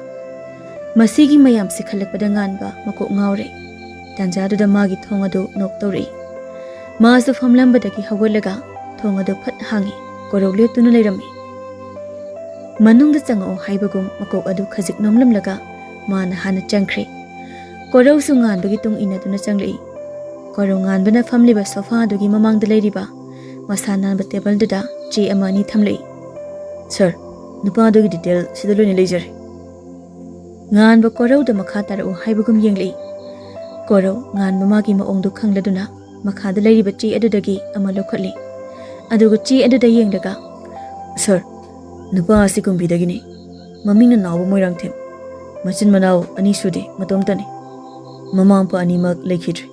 ꯃꯁꯤꯒꯤ ꯃꯌꯥꯝꯁꯤ ꯈꯜꯂꯛꯄꯗ ꯉꯥꯟꯕ ꯃꯀꯣꯛ ꯉꯥꯎꯔꯦ꯫ ꯇꯥꯟꯖꯥꯗꯨꯗ ꯃꯥꯒꯤ ꯊꯣꯡ ꯑꯗꯨ ꯅꯣꯛ ꯇꯧꯔꯛꯏ꯫ ꯃꯥꯁꯨ ꯐꯝꯂꯝꯕꯗꯒꯤ ꯍꯧꯒꯠꯂꯒ ꯊꯣꯡ ꯑꯗꯨ ꯐꯠ ꯍꯥꯡꯉꯤ꯫ ꯀꯣꯔꯧ ꯂꯦꯞꯇꯨꯅ ꯂꯩꯔꯝꯃꯤ꯫ ꯃꯅꯨꯡꯗ ꯆꯪꯉꯛꯑꯣ ꯍꯥꯏꯕꯒꯨꯝ ꯃꯀꯣꯛ ꯑꯗꯨ ꯈꯖꯤꯛ ꯅꯣꯝꯂꯝꯂꯒ ꯃꯥꯅ ꯍꯥꯟꯅ ꯆꯪꯈ꯭ꯔꯦ꯫ ꯀꯣꯔꯧꯁꯨ ꯉꯥꯟꯕꯒꯤ ꯇꯨꯡ ꯏꯟꯅꯗꯨꯅ ꯆꯪꯂꯛꯏ꯫ ꯀꯣꯔꯧ ꯉꯥꯟꯕꯅ ꯐꯝꯂꯤꯕ ꯁꯣꯐꯥ ꯑꯗꯨꯒꯤ ꯃꯃꯥꯡꯗ ꯂꯩꯔꯤꯕ ꯃꯁꯥ ꯅꯥꯟꯕ ꯇꯦꯕꯜꯗꯨꯗ ꯆꯦ ꯑꯃ ꯑꯅꯤ ꯊꯝꯂꯛꯏ꯫ "ꯁꯥꯔ, ꯅꯨꯄꯥ ꯑꯗꯨꯒꯤ ꯗꯤꯇꯦꯜ ꯁꯤꯗ ꯂꯣꯏꯅ ꯂꯩꯖꯔꯦ꯫" ꯉꯥꯟꯕ ꯀꯣꯔꯧꯗ ꯃꯈꯥ ꯇꯥꯔꯛꯎ ꯍꯥꯏꯕꯒꯨꯝ ꯌꯦꯡꯂꯛꯏ꯫ ꯀꯣꯔꯧ ꯉꯥꯟꯕ ꯃꯥꯒꯤ ꯃꯑꯣꯡꯗꯨ ꯈꯪꯂꯗꯨꯅ ꯃꯈꯥꯗ ꯂꯩꯔꯤꯕ ꯆꯦ ꯑꯗꯨꯗꯒꯤ ꯑꯃ ꯂꯧꯈꯠꯂꯤ꯫ ꯑꯗꯨꯒ ꯆꯦ ꯑꯗꯨꯗ ꯌꯦꯡꯂꯒ, "ꯁꯥꯔ, ꯅꯨꯄꯥ ꯑꯁꯤ ꯀꯨꯝꯕꯤꯗꯒꯤꯅꯤ꯫ ꯃꯃꯤꯡꯅ ꯅꯥꯎꯕ ꯃꯣꯏꯔꯥꯡꯊꯦꯝ꯫ ꯃꯆꯤꯟ ꯃꯅꯥꯎ ꯑꯅꯤ ꯁꯨꯗꯦ, ꯃꯇꯣꯝꯇꯅꯤ꯫ ꯃꯃꯥ ꯃꯄꯥ ꯑꯅꯤꯃꯛ ꯂꯩꯈꯤꯗ꯭ꯔꯦ꯫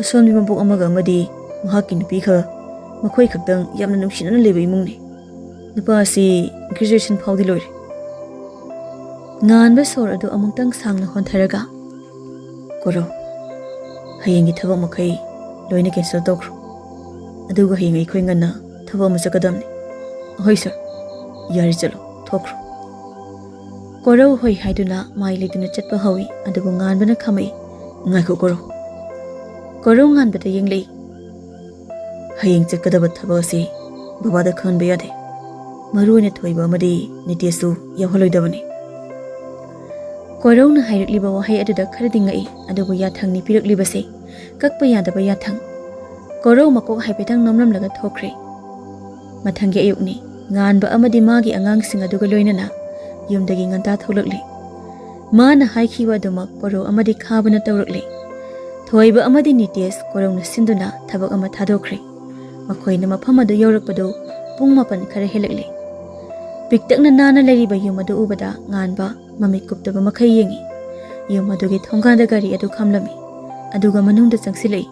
ꯑꯁꯣꯟꯕꯤ ꯃꯕꯣꯛ ꯑꯃꯒ ꯑꯃꯗꯤ ꯃꯍꯥꯛꯀꯤ ꯅꯨꯄꯤꯒ ꯃꯈꯣꯏ ꯈꯛꯇꯪ ꯌꯥꯝꯅ ꯅꯨꯡꯁꯤꯅꯅ ꯂꯩꯕ ꯏꯃꯨꯡꯅꯤ꯫ ꯅꯨꯄꯥ ꯑꯁꯤ ꯒ꯭ꯔꯦꯖꯨꯑꯦꯁꯟ ꯐꯥꯎꯗꯤ ꯂꯣꯏꯔꯦ꯫" ꯉꯥꯟꯕ ꯁꯣꯔ ꯑꯗꯨ ꯑꯃꯨꯛꯇꯪ ꯁꯥꯡꯅ ꯍꯣꯟꯊꯔꯒ, "ꯀꯣꯔꯧ, ꯍꯌꯦꯡꯒꯤ ꯊꯕꯛ ꯃꯈꯩ ꯂꯣꯏꯅ ꯀꯦꯟꯁꯦꯜ ꯇꯧꯈ꯭ꯔꯣ꯫ ꯑꯗꯨꯒ ꯍꯌꯦꯡ ꯑꯩꯈꯣꯏ ꯉꯟꯅ ꯊꯕꯛ ꯑꯃ ꯆꯠꯀꯗꯕꯅꯤ꯫" "ꯑꯍꯣꯏ ꯁꯥꯔ꯫" "ꯌꯥꯔꯦ, ꯆꯠꯂꯣ, ꯊꯣꯛꯈ꯭ꯔꯣ꯫" ꯀꯣꯔꯧ ꯍꯣꯏ ꯍꯥꯏꯗꯨꯅ ꯃꯥꯏ ꯂꯩꯗꯨꯅ ꯆꯠꯄ ꯍꯧꯏ꯫ ꯑꯗꯨꯕꯨ ꯉꯥꯟꯕꯅ ꯈꯥꯝꯃꯛꯏ꯫ "ꯉꯥꯏꯈꯣ ꯀꯣꯔꯧ꯫" ꯀꯣꯔꯧ ꯉꯥꯟꯕꯗ ꯌꯦꯡꯂꯛꯏ꯫ "ꯍꯌꯦꯡ ꯆꯠꯀꯗꯕ ꯊꯕꯛ ꯑꯁꯤ ꯕꯕꯥꯗ ꯈꯪꯍꯟꯕ ꯌꯥꯗꯦ꯫ ꯃꯔꯨ ꯑꯣꯏꯅ ꯊꯣꯏꯕ ꯑꯃꯗꯤ ꯅꯤꯇꯦꯁꯁꯨ ꯌꯥꯎꯍꯜꯂꯣꯏꯗꯕꯅꯤ꯫" ꯀꯣꯔꯧꯅ ꯍꯥꯏꯔꯛꯂꯤꯕ ꯋꯥꯍꯩ ꯑꯗꯨꯗ ꯈꯔꯗꯤ ꯉꯛꯏ, ꯑꯗꯨꯕꯨ ꯌꯥꯊꯪꯅꯤ ꯄꯤꯔꯛꯂꯤꯕꯁꯦ, ꯀꯛꯄ ꯌꯥꯗꯕ ꯌꯥꯊꯪ꯫ ꯀꯣꯔꯧ ꯃꯀꯣꯛ ꯍꯥꯏꯐꯦꯠꯇꯪ ꯅꯣꯝꯂꯝꯂꯒ ꯊꯣꯛꯈ꯭ꯔꯦ꯫ ꯃꯊꯪꯒꯤ ꯑꯌꯨꯛꯅꯤ꯫ ꯉꯥꯟꯕ ꯑꯃꯗꯤ ꯃꯥꯒꯤ ꯑꯉꯥꯡꯁꯤꯡ ꯑꯗꯨꯒ ꯂꯣꯏꯅꯅ ꯌꯨꯝꯗꯒꯤ ꯉꯟꯇꯥ ꯊꯣꯛꯂꯛꯂꯤ꯫ ꯃꯥꯅ ꯍꯥꯏꯈꯤꯕ ꯑꯗꯨꯃꯛ ꯀꯣꯔꯧ ꯑꯃꯗꯤ ꯈꯥꯕꯅ ꯇꯧꯔꯛꯂꯤ꯫ ꯊꯣꯏꯕ ꯑꯃꯗꯤ ꯅꯤꯇꯦꯁ ꯀꯣꯔꯧꯅ ꯁꯤꯟꯗꯨꯅ ꯊꯕꯛ ꯑꯃ ꯊꯥꯗꯣꯛꯈ꯭ꯔꯦ꯫ ꯃꯈꯣꯏꯅ ꯃꯐꯝ ꯑꯗꯨ ꯌꯧꯔꯛꯄꯗꯨ ꯄꯨꯡ ꯃꯥꯄꯟ ꯈꯔ ꯍꯦꯜꯂꯛꯂꯤ꯫ ꯄꯤꯛꯇꯛꯅ ꯅꯥꯟꯅ ꯂꯩꯔꯤꯕ ꯌꯨꯝ ꯑꯗꯨ ꯎꯕꯗ ꯉꯥꯟꯕ ꯃꯃꯤꯠ ꯀꯨꯞꯇꯕ ꯃꯈꯩ ꯌꯦꯡꯉꯤ꯫ ꯌꯨꯝ ꯑꯗꯨꯒꯤ ꯊꯣꯡꯒꯥꯟꯗ ꯒꯥꯔꯤ ꯑꯗꯨ ꯈꯥꯝꯂꯝꯃꯤ, ꯑꯗꯨꯒ ꯃꯅꯨꯡꯗ ꯆꯪꯁꯤꯜꯂꯛꯏ꯫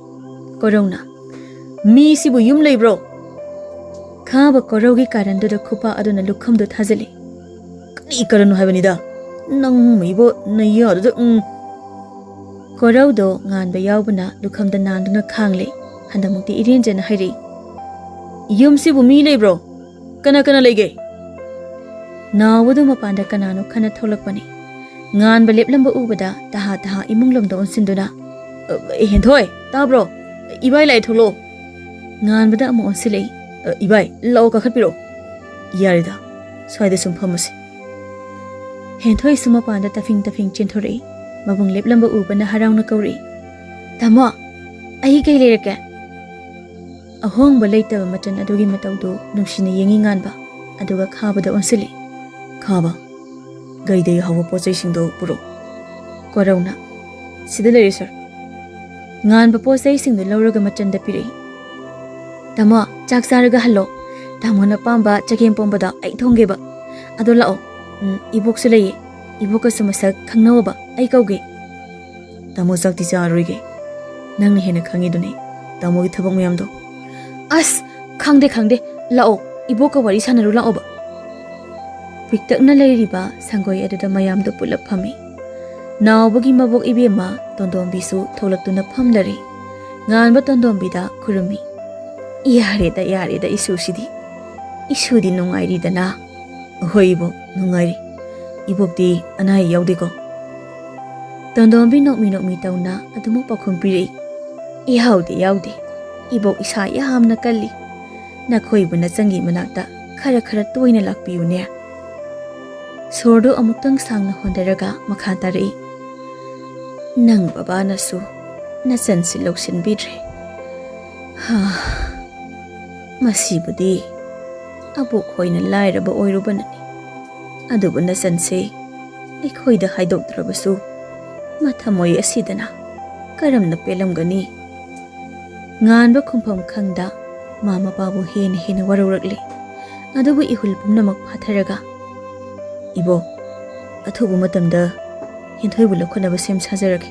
ꯀꯣꯔꯧꯅ, "ꯃꯤꯁꯤꯕꯨ ꯌꯨꯝ ꯂꯩꯕ꯭ꯔꯣ?" ꯈꯥꯕ ꯀꯣꯔꯧꯒꯤ ꯀꯥꯔꯟꯗꯨꯗ ꯈꯨꯄꯥꯛ ꯑꯗꯨꯅ ꯂꯨꯈꯝꯗꯨ ꯊꯥꯖꯤꯜꯂꯤ꯫ "ꯀꯔꯤ ꯀꯥꯔꯟꯅꯣ ꯍꯥꯏꯕꯅꯤꯗ? ꯅꯪ ꯃꯩꯕꯣ ꯅꯌꯥꯗꯨꯗ, ꯎꯝ!" ꯀꯣꯔꯧꯗꯣ ꯉꯥꯟꯕ ꯌꯥꯎꯕꯅ ꯂꯨꯈꯝꯗ ꯅꯥꯟꯗꯨꯅ ꯈꯥꯡꯂꯦ꯫ ꯍꯟꯗꯛꯃꯨꯛꯇꯤ ꯏꯔꯦꯟꯖꯅ ꯍꯥꯏꯔꯛꯏ, "ꯌꯨꯝꯁꯤꯕꯨ ꯃꯤ ꯂꯩꯕ꯭ꯔꯣ? ꯀꯅꯥ ꯀꯅꯥ ꯂꯩꯒꯦ?" ꯅꯥꯎꯕꯗꯨ ꯃꯄꯥꯟꯗ ꯀꯅꯥꯅꯣ ꯈꯟꯅ ꯊꯣꯛꯂꯛꯄꯅꯤ꯫ ꯉꯥꯟꯕ ꯂꯦꯞꯂꯝꯕ ꯎꯕꯗ ꯇꯍꯥ ꯇꯍꯥ ꯏꯃꯨꯡ ꯂꯣꯝꯗ ꯑꯣꯟꯁꯤꯟꯗꯨꯅ, "ꯑ, ꯍꯦꯟꯊꯣꯏ, ꯇꯥꯕ꯭ꯔꯣ? ꯏꯕꯥꯏ ꯂꯥꯛꯑꯦ, ꯊꯣꯛꯂꯛꯑꯣ!" ꯉꯥꯟꯕꯗ ꯑꯃꯨꯛ ꯑꯣꯟꯁꯤꯜꯂꯛꯏ꯫ "ꯑ, ꯏꯕꯥꯏ, ꯂꯥꯛꯑꯣ, ꯀꯥꯈꯠꯄꯤꯔꯛꯑꯣ꯫ ꯌꯥꯔꯦꯗ, ꯁ꯭ꯋꯥꯏꯗ ꯁꯨꯝ ꯐꯝꯃꯁꯤ꯫" ꯍꯦꯟꯊꯣꯏꯁꯨ ꯃꯄꯥꯟꯗ ꯇꯐꯤꯡ ꯇꯐꯤꯡ ꯆꯦꯟꯊꯣꯔꯛꯏ꯫ ꯃꯕꯨꯡ ꯂꯦꯞꯂꯝꯕ ꯎꯕꯅ ꯍꯔꯥꯎꯅ ꯀꯧꯔꯛꯏ, "ꯇꯥꯃꯣ, ꯑꯩ ꯀꯩ ꯂꯩꯔꯛꯀꯦ?" ꯑꯍꯣꯡꯕ ꯂꯩꯇꯕ ꯃꯆꯟ ꯑꯗꯨꯒꯤ ꯃꯇꯧꯗꯨ ꯅꯨꯡꯁꯤꯅ ꯌꯦꯡꯉꯤ ꯉꯥꯟꯕ, ꯑꯗꯨꯒ ꯈꯥꯕꯗ ꯑꯣꯟꯁꯤꯜꯂꯤ꯫ "ꯈꯥꯕ, ꯒꯥꯔꯤꯗ ꯌꯥꯎꯍꯧꯕ ꯄꯣꯠ ꯆꯩꯁꯤꯡꯗꯣ ꯄꯨꯔꯛꯎ꯫" ꯀꯣꯔꯧꯅ, "ꯁꯤꯗ ꯂꯩꯔꯦ, ꯁꯥꯔ꯫" ꯉꯥꯟꯕ ꯄꯣꯠ ꯆꯩꯁꯤꯡꯗꯨ ꯂꯧꯔꯒ ꯃꯆꯟꯗ ꯄꯤꯔꯛꯏ꯫ "ꯇꯥꯃꯣ, ꯆꯥꯛ ꯆꯥꯔꯒ ꯍꯜꯂꯣ꯫ ꯇꯥꯃꯣꯅ ꯄꯥꯝꯕ ꯆꯒꯦꯝ ꯄꯣꯝꯕꯗꯣ ꯑꯩ ꯊꯣꯡꯒꯦꯕ꯫ ꯑꯗꯣ ꯂꯥꯛꯑꯣ, ꯎꯝ, ꯏꯕꯣꯛꯁꯨ ꯂꯩꯌꯦ꯫ ꯏꯕꯣꯛꯀꯁꯨ ꯃꯁꯛ ꯈꯪꯅꯧꯕ, ꯑꯩ ꯀꯧꯒꯦ꯫" "ꯇꯥꯃꯣ ꯆꯥꯛꯇꯤ ꯆꯥꯔꯔꯣꯏꯒꯦ꯫ ꯅꯪꯅ ꯍꯦꯟꯅ ꯈꯪꯉꯤꯗꯨꯅꯤ ꯇꯥꯃꯣꯒꯤ ꯊꯕꯛ ꯃꯌꯥꯝꯗꯣ꯫" "ꯑꯁ, ꯈꯪꯗꯦ, ꯈꯪꯗꯦ꯫ ꯂꯥꯛꯑꯣ, ꯏꯕꯣꯛꯀ ꯋꯥꯔꯤ ꯁꯥꯟꯅꯔꯨ ꯂꯥꯛꯑꯣꯕ꯫" ꯄꯤꯛꯇꯛꯅ ꯂꯩꯔꯤꯕ ꯁꯪꯒꯣꯏ ꯑꯗꯨꯗ ꯃꯌꯥꯝꯗꯨ ꯄꯨꯂꯞ ꯐꯝꯃꯤ꯫ ꯅꯥꯎꯕꯒꯤ ꯃꯕꯣꯛ ꯏꯕꯦꯝꯃ ꯇꯣꯟꯗꯣꯝꯕꯤꯁꯨ ꯊꯣꯛꯂꯛꯇꯨꯅ ꯐꯝꯂꯔꯦ꯫ ꯉꯥꯟꯕ ꯇꯣꯟꯗꯣꯝꯕꯤꯗ ꯈꯨꯔꯨꯝꯃꯤ꯫ "ꯌꯥꯔꯦꯗ, ꯌꯥꯔꯦꯗ, ꯏꯁꯨꯁꯤꯗꯤ꯫ ꯏꯁꯨꯗꯤ ꯅꯨꯡꯉꯥꯏꯔꯤꯗꯅ?" "ꯍꯣꯏ ꯏꯕꯣꯛ, ꯅꯨꯡꯉꯥꯏꯔꯤ꯫ ꯏꯕꯣꯛꯇꯤ ꯑꯅꯥ ꯑꯌꯦꯛ ꯌꯥꯎꯗꯦꯀꯣ?" ꯇꯣꯟꯗꯣꯝꯕꯤ ꯅꯣꯛꯃꯤ ꯅꯣꯛꯃꯤ ꯇꯧꯅ ꯑꯗꯨꯃꯛ ꯄꯥꯎꯈꯨꯝ ꯄꯤꯔꯛꯏ꯫ "ꯌꯥꯎꯗꯦ, ꯌꯥꯎꯗꯦ꯫ ꯏꯕꯣꯛ ꯏꯁꯥ ꯌꯥꯝꯅ ꯀꯜꯂꯤ꯫ ꯅꯈꯣꯏꯕꯨ ꯅꯆꯟꯒꯤ ꯃꯅꯥꯛꯇ ꯈꯔ ꯈꯔ ꯇꯣꯏꯅ ꯂꯥꯛꯄꯤꯌꯨꯅꯦ꯫" ꯁꯣꯔꯗꯨ ꯑꯃꯨꯛꯇꯪ ꯁꯥꯡꯅ ꯍꯣꯟꯊꯔꯒ ꯃꯈꯥ ꯇꯥꯔꯛꯏ꯫ "ꯅꯪ ꯕꯕꯥꯅꯁꯨ ꯅꯆꯟꯁꯤ ꯂꯧꯁꯤꯟꯕꯤꯗ꯭ꯔꯦ꯫ ꯍꯥ, ꯃꯁꯤꯕꯨꯗꯤ ꯑꯕꯣꯛ ꯍꯣꯏꯅ ꯂꯥꯏꯔꯕ ꯑꯣꯏꯔꯨꯕꯅꯅꯤ꯫ ꯑꯗꯨꯕꯨ ꯅꯆꯟꯁꯦ ꯑꯩꯈꯣꯏꯗ ꯍꯥꯏꯗꯣꯛꯇ꯭ꯔꯕꯁꯨ ꯃꯊꯃꯣꯏ ꯑꯁꯤꯗꯅ ꯀꯔꯝꯅ ꯄꯦꯜꯂꯝꯒꯅꯤ? ꯉꯥꯟꯕ ꯈꯨꯝꯐꯝ ꯈꯪꯗ ꯃꯥ ꯃꯄꯥꯕꯨ ꯍꯦꯟꯅ ꯍꯦꯟꯅ ꯋꯥꯔꯧꯔꯛꯂꯦ꯫ ꯑꯗꯨꯕꯨ ꯏꯍꯨꯜ ꯄꯨꯝꯅꯃꯛ ꯐꯥꯊꯔꯒ, "ꯏꯕꯣꯛ, ꯑꯊꯨꯕ ꯃꯇꯝꯗ ꯍꯦꯟꯊꯣꯏꯕꯨ ꯂꯧꯈꯠꯅꯕ ꯁꯦꯝ ꯁꯥꯖꯔꯒꯦ꯫"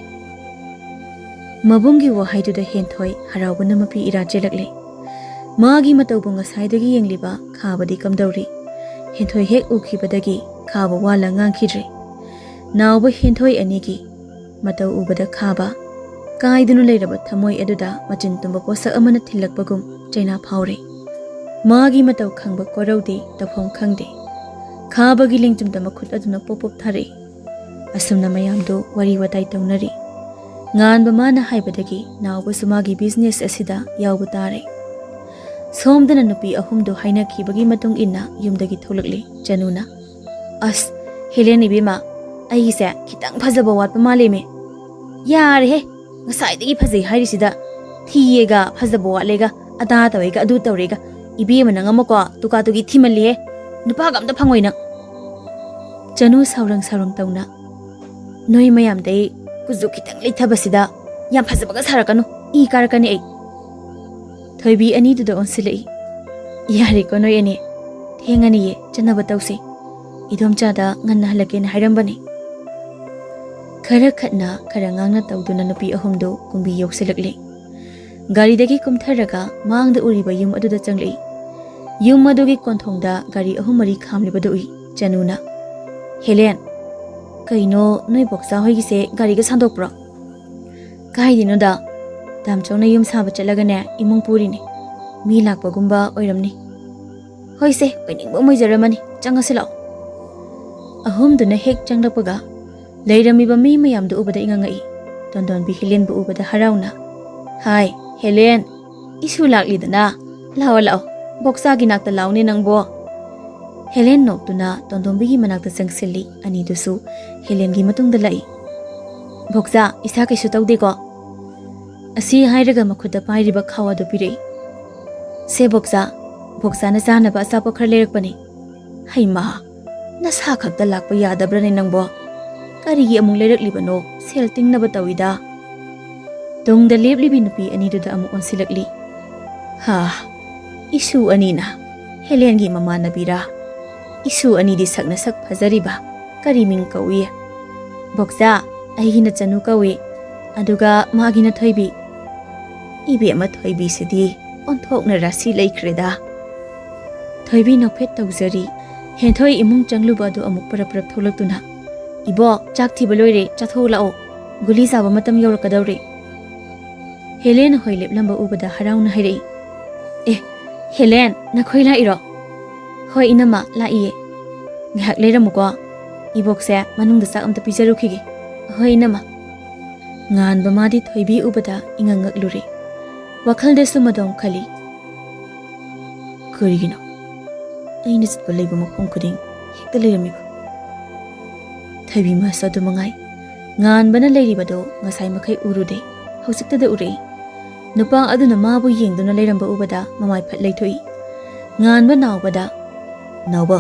ꯃꯕꯨꯡꯒꯤ ꯋꯥꯍꯩꯗꯨꯗ ꯍꯦꯟꯊꯣꯏ ꯍꯔꯥꯎꯕꯅ ꯃꯄꯤ ꯏꯔꯥ ꯆꯦꯜꯂꯛꯂꯦ꯫ ꯃꯥꯒꯤ ꯃꯇꯧꯕꯨ ꯉꯁꯥꯏꯗꯒꯤ ꯌꯦꯡꯂꯤꯕ ꯈꯥꯕꯗꯤ ꯀꯝꯗꯧꯔꯤ? ꯍꯦꯟꯊꯣꯏ ꯍꯦꯛ ꯎꯈꯤꯕꯗꯒꯤ ꯈꯥꯕ ꯋꯥ ꯂꯥꯡ ꯉꯥꯡꯈꯤꯗ꯭ꯔꯦ꯫ ꯅꯥꯎꯕ ꯍꯦꯟꯊꯣꯏ ꯑꯅꯤꯒꯤ ꯃꯇꯧ ꯎꯕꯗ ꯈꯥꯕ ꯀꯥꯏꯗꯨꯅ ꯂꯩꯔꯕ ꯊꯃꯣꯏ ꯑꯗꯨꯗ ꯃꯆꯤꯟ ꯇꯨꯝꯕ ꯄꯣꯠꯁꯛ ꯑꯃꯅ ꯊꯤꯜꯂꯛꯄꯒꯨꯝ ꯆꯩꯅꯥ ꯐꯥꯎꯔꯦ꯫ ꯃꯥꯒꯤ ꯃꯇꯧ ꯈꯪꯕ ꯀꯣꯔꯧꯗꯦ, ꯇꯧꯐꯝ ꯈꯪꯗꯦ꯫ ꯈꯥꯕꯒꯤ ꯂꯦꯡꯖꯨꯝꯗ ꯃꯈꯨꯠ ꯑꯗꯨꯅ ꯄꯣꯞ ꯄꯣꯞ ꯊꯥꯔꯛꯏ꯫ ꯑꯁꯨꯝꯅ ꯃꯌꯥꯝꯗꯨ ꯋꯥꯔꯤ ꯋꯥꯇꯥꯏ ꯇꯧꯅꯔꯤ꯫ ꯉꯥꯟꯕ ꯃꯥꯅ ꯍꯥꯏꯕꯗꯒꯤ ꯅꯥꯎꯕꯁꯨ ꯃꯥꯒꯤ ꯕꯤꯖꯤꯅꯦꯁ ꯑꯁꯤꯗ ꯌꯥꯎꯕ ꯇꯥꯔꯦ꯫ ꯁꯣꯝꯗꯅ ꯅꯨꯄꯤ ꯑꯍꯨꯝꯗꯨ ꯍꯥꯏꯅꯈꯤꯕꯒꯤ ꯃꯇꯨꯡ ꯏꯟꯅ ꯌꯨꯝꯗꯒꯤ ꯊꯣꯛꯂꯛꯂꯤ ꯆꯅꯨꯅ꯫ "ꯑꯁ, ꯍꯦꯂꯦꯟ ꯏꯕꯦꯝꯃ, ꯑꯩꯒꯤꯁꯦ ꯈꯤꯇꯪ ꯐꯖꯕ ꯋꯥꯠꯄ ꯃꯥꯜꯂꯦꯃꯦ꯫ ꯌꯥꯔꯦꯍꯦ, ꯉꯁꯥꯏꯗꯒꯤ ꯐꯖꯩ ꯍꯥꯏꯔꯤꯁꯤꯗ ꯊꯤꯌꯦꯒ ꯐꯖꯕ ꯋꯥꯠꯂꯦꯒ ꯑꯗꯥ ꯇꯧꯋꯦꯒ ꯑꯗꯨ ꯇꯧꯔꯦꯒ꯫ ꯏꯕꯦꯝꯃ ꯅꯪ ꯑꯃꯀꯣ ꯇꯨꯀꯥ ꯇꯨꯒꯤ ꯊꯤꯃꯜꯂꯤꯍꯦ꯫ ꯅꯨꯄꯥꯒ ꯑꯝꯇ ꯐꯪꯉꯣꯏ ꯅꯪ꯫" ꯆꯅꯨ ꯁꯥꯎꯔꯪ ꯁꯥꯎꯔꯪ ꯇꯧꯅ, "ꯅꯣꯏ ꯃꯌꯥꯝꯗꯩ ꯀꯨꯆꯨ ꯈꯤꯇꯪ ꯂꯩꯊꯕꯁꯤꯗ ꯌꯥꯝ ꯐꯖꯕꯒ ꯁꯥꯔꯛꯀꯅꯨ, ꯏ ꯀꯥꯔꯛꯀꯅꯤ ꯑꯩ꯫" ꯊꯣꯏꯕꯤ ꯑꯅꯤꯗꯨꯗ ꯑꯣꯟꯁꯤꯜꯂꯛꯏ꯫ "ꯌꯥꯔꯦꯀꯣ ꯅꯣꯏ ꯑꯅꯤ, ꯊꯦꯡꯉꯅꯤꯌꯦ, ꯆꯠꯅꯕ ꯇꯧꯁꯤ꯫ ꯏꯗꯣꯝꯆꯥꯗ ꯉꯟꯅ ꯍꯜꯂꯛꯀꯦꯅ ꯍꯥꯏꯔꯝꯕꯅꯤ꯫" ꯈꯔ ꯈꯠꯅ ꯈꯔ ꯉꯥꯡꯅ ꯇꯧꯗꯨꯅ ꯅꯨꯄꯤ ꯑꯍꯨꯝꯗꯨ ꯀꯨꯝꯕꯤ ꯌꯧꯁꯤꯜꯂꯛꯂꯦ꯫ ꯒꯥꯔꯤꯗꯒꯤ ꯀꯨꯝꯊꯔꯒ ꯃꯥꯡꯗ ꯎꯔꯤꯕ ꯌꯨꯝ ꯑꯗꯨꯗ ꯆꯪꯂꯛꯏ꯫ ꯌꯨꯝ ꯑꯗꯨꯒꯤ ꯀꯣꯟꯊꯣꯡꯗ ꯒꯥꯔꯤ ꯑꯍꯨꯝ ꯃꯔꯤ ꯈꯥꯝꯂꯤꯕꯗꯨ ꯎꯏ ꯆꯅꯨꯅ꯫ "ꯍꯦꯂꯦꯟ, ꯀꯩꯅꯣ ꯅꯣꯏ ꯕꯣꯛꯆꯥ ꯍꯣꯏꯒꯤꯁꯦ ꯒꯥꯔꯤꯒ ꯁꯥꯟꯗꯣꯛꯄ꯭ꯔꯣ?" "ꯀꯥꯏꯗꯩꯅꯣꯗ, ꯗꯥꯝꯆꯧꯅ ꯌꯨꯝ ꯁꯥꯕ ꯆꯠꯂꯒꯅꯦ ꯏꯃꯨꯡ ꯄꯨꯔꯤꯅꯤ꯫ ꯃꯤ ꯂꯥꯛꯄꯒꯨꯝꯕ ꯑꯣꯏꯔꯝꯅꯤ꯫" "ꯍꯣꯏꯁꯦ, ꯑꯣꯏꯅꯤꯡꯕ ꯑꯃ ꯑꯣꯏꯖꯔꯝꯃꯅꯤ, ꯆꯪꯉꯁꯤ ꯂꯥꯛꯑꯣ꯫" ꯑꯍꯨꯝꯗꯨꯅ ꯍꯦꯛ ꯆꯪꯂꯛꯄꯒ ꯂꯩꯔꯝꯃꯤꯕ ꯃꯤ ꯃꯌꯥꯝꯗꯨ ꯎꯕꯗ ꯏꯉꯛ ꯉꯛꯏ꯫ ꯇꯣꯟꯗꯣꯟꯕꯤ ꯍꯦꯂꯦꯟꯕꯨ ꯎꯕꯗ ꯍꯔꯥꯎꯅ, "ꯍꯥꯏ, ꯍꯦꯂꯦꯟ, ꯏꯁꯨ ꯂꯥꯛꯂꯤꯗꯅ꯫ ꯂꯥꯛꯑꯣ, ꯂꯥꯛꯑꯣ, ꯕꯣꯛꯆꯥꯒꯤ ꯅꯥꯛꯇ ꯂꯥꯛꯑꯣꯅꯦ ꯅꯪꯕꯣ꯫" ꯍꯦꯂꯦꯟ ꯅꯣꯛꯇꯨꯅ ꯇꯣꯟꯗꯣꯟꯕꯤꯒꯤ ꯃꯅꯥꯛꯇ ꯆꯪꯁꯤꯜꯂꯤ꯫ ꯑꯅꯤꯗꯨꯁꯨ ꯍꯦꯂꯦꯟꯒꯤ ꯃꯇꯨꯡꯗ ꯂꯥꯛꯏ꯫ "ꯕꯣꯛꯆꯥ, ꯏꯁꯥ ꯀꯩꯁꯨ ꯇꯧꯗꯦꯀꯣ?" ꯑꯁꯤ ꯍꯥꯏꯔꯒ ꯃꯈꯨꯠꯇ ꯄꯥꯏꯔꯤꯕ ꯈꯥꯎ ꯑꯗꯨ ꯄꯤꯔꯛꯏ꯫ "ꯁꯦ ꯕꯣꯛꯆꯥ, ꯕꯣꯛꯁꯥꯅ ꯆꯥꯅꯕ ꯑꯆꯥꯄꯣꯠ ꯈꯔ ꯂꯩꯔꯛꯄꯅꯦ꯫ ꯍꯩꯃꯥ, ꯅꯁꯥ ꯈꯛꯇ ꯂꯥꯛꯄ ꯌꯥꯗꯕ꯭ꯔꯅꯦ ꯅꯪꯕꯣ? ꯀꯔꯤꯒꯤ ꯑꯃꯨꯛ ꯂꯩꯔꯛꯂꯤꯕꯅꯣ? ꯁꯦꯜ ꯇꯤꯡꯅꯕ ꯇꯧꯏꯗ꯫ ꯇꯨꯡꯗ ꯂꯦꯞꯂꯤꯕꯤ ꯅꯨꯄꯤ ꯑꯅꯤꯗꯨꯗ ꯑꯃꯨꯛ ꯑꯣꯟꯁꯤꯜꯂꯛꯂꯤ꯫ ꯍꯥ, ꯏꯁꯨ ꯑꯅꯤꯅ ꯍꯦꯂꯦꯟꯒꯤ ꯃꯃꯥꯟꯅꯕꯤꯔꯥ? ꯏꯁꯨ ꯑꯅꯤꯗꯤ ꯁꯛꯅ ꯁꯛ ꯐꯖꯔꯤꯕ, ꯀꯔꯤ ꯃꯤꯡ ꯀꯧꯏ? ꯕꯣꯛꯆꯥ, ꯑꯩꯒꯤꯅ ꯆꯅꯨ ꯀꯧꯏ, ꯑꯗꯨꯒ ꯃꯥꯒꯤꯅ ꯊꯣꯏꯕꯤ꯫ ꯏꯕꯦꯝꯃ ꯊꯣꯏꯕꯤꯁꯤꯗꯤ ꯑꯣꯟꯊꯣꯛꯅ ꯔꯥꯁꯤ ꯂꯩꯈ꯭ꯔꯦꯗ꯫ ꯊꯣꯏꯕꯤ ꯅꯣꯛꯐꯦꯠ ꯇꯧꯖꯔꯤ꯫ ꯍꯦꯟꯊꯣꯏ ꯏꯃꯨꯡ ꯆꯪꯂꯨꯕ ꯑꯗꯨ ꯑꯃꯨꯛ ꯄꯔꯞ ꯄꯔꯞ ꯊꯣꯛꯂꯛꯇꯨꯅ, "ꯏꯕꯣꯛ, ꯆꯥꯛ ꯊꯤꯕ ꯂꯣꯏꯔꯦ, ꯆꯥꯊꯣꯛꯎ ꯂꯥꯛꯑꯣ, ꯒꯨꯂꯤ ꯆꯥꯕ ꯃꯇꯝ ꯌꯧꯔꯛꯀꯗꯧꯔꯦ꯫" ꯍꯦꯂꯦꯟ ꯍꯣꯏ ꯂꯦꯞꯂꯝꯕ ꯎꯕꯗ ꯍꯔꯥꯎꯅ ꯍꯥꯏꯔꯛꯏ, "ꯑꯦ, ꯍꯦꯂꯦꯟ, ꯅꯈꯣꯏ ꯂꯥꯛꯏꯔꯣ?" "ꯍꯣꯏ ꯏꯅꯝꯃ, ꯂꯥꯛꯏꯌꯦ꯫" "ꯉꯥꯏꯍꯥꯛ ꯂꯩꯔꯝꯃꯨꯀꯣ, ꯏꯕꯣꯛꯁꯦ ꯃꯅꯨꯡꯗ ꯆꯥꯛ ꯑꯝꯇ ꯄꯤꯖꯔꯨꯈꯤꯒꯦ꯫" "ꯍꯣꯏ ꯏꯅꯝꯃ꯫" ꯉꯥꯟꯕ ꯃꯥꯗꯤ ꯊꯣꯏꯕꯤ ꯎꯕꯗ ꯏꯉꯛ ꯉꯛꯂꯨꯔꯦ꯫ ꯋꯥꯈꯜꯗꯁꯨ ꯃꯗꯣꯝ ꯈꯜꯂꯤ, "ꯀꯔꯤꯒꯤꯅꯣ ꯑꯩꯅ ꯆꯠꯄ ꯂꯩꯕ ꯃꯐꯝ ꯈꯨꯗꯤꯡ ꯍꯦꯛꯇ ꯂꯩꯔꯝꯃꯤꯕ?" ꯊꯣꯏꯕꯤ ꯃꯁꯛ ꯑꯗꯨ ꯃꯉꯥꯏ꯫ ꯉꯥꯟꯕꯅ ꯂꯩꯔꯤꯕꯗꯨ ꯉꯁꯥꯏ ꯃꯈꯩ ꯎꯔꯨꯗꯦ, ꯍꯧꯖꯤꯛꯇꯗ ꯎꯔꯛꯏ꯫ ꯅꯨꯄꯥ ꯑꯗꯨꯅ ꯃꯥꯕꯨ ꯌꯦꯡꯗꯨꯅ ꯂꯩꯔꯝꯕ ꯎꯕꯗ ꯃꯃꯥꯏ ꯐꯠ ꯂꯩꯊꯣꯛꯏ꯫ ꯉꯥꯟꯕ ꯅꯥꯎꯕꯗ, "ꯅꯥꯎꯕ,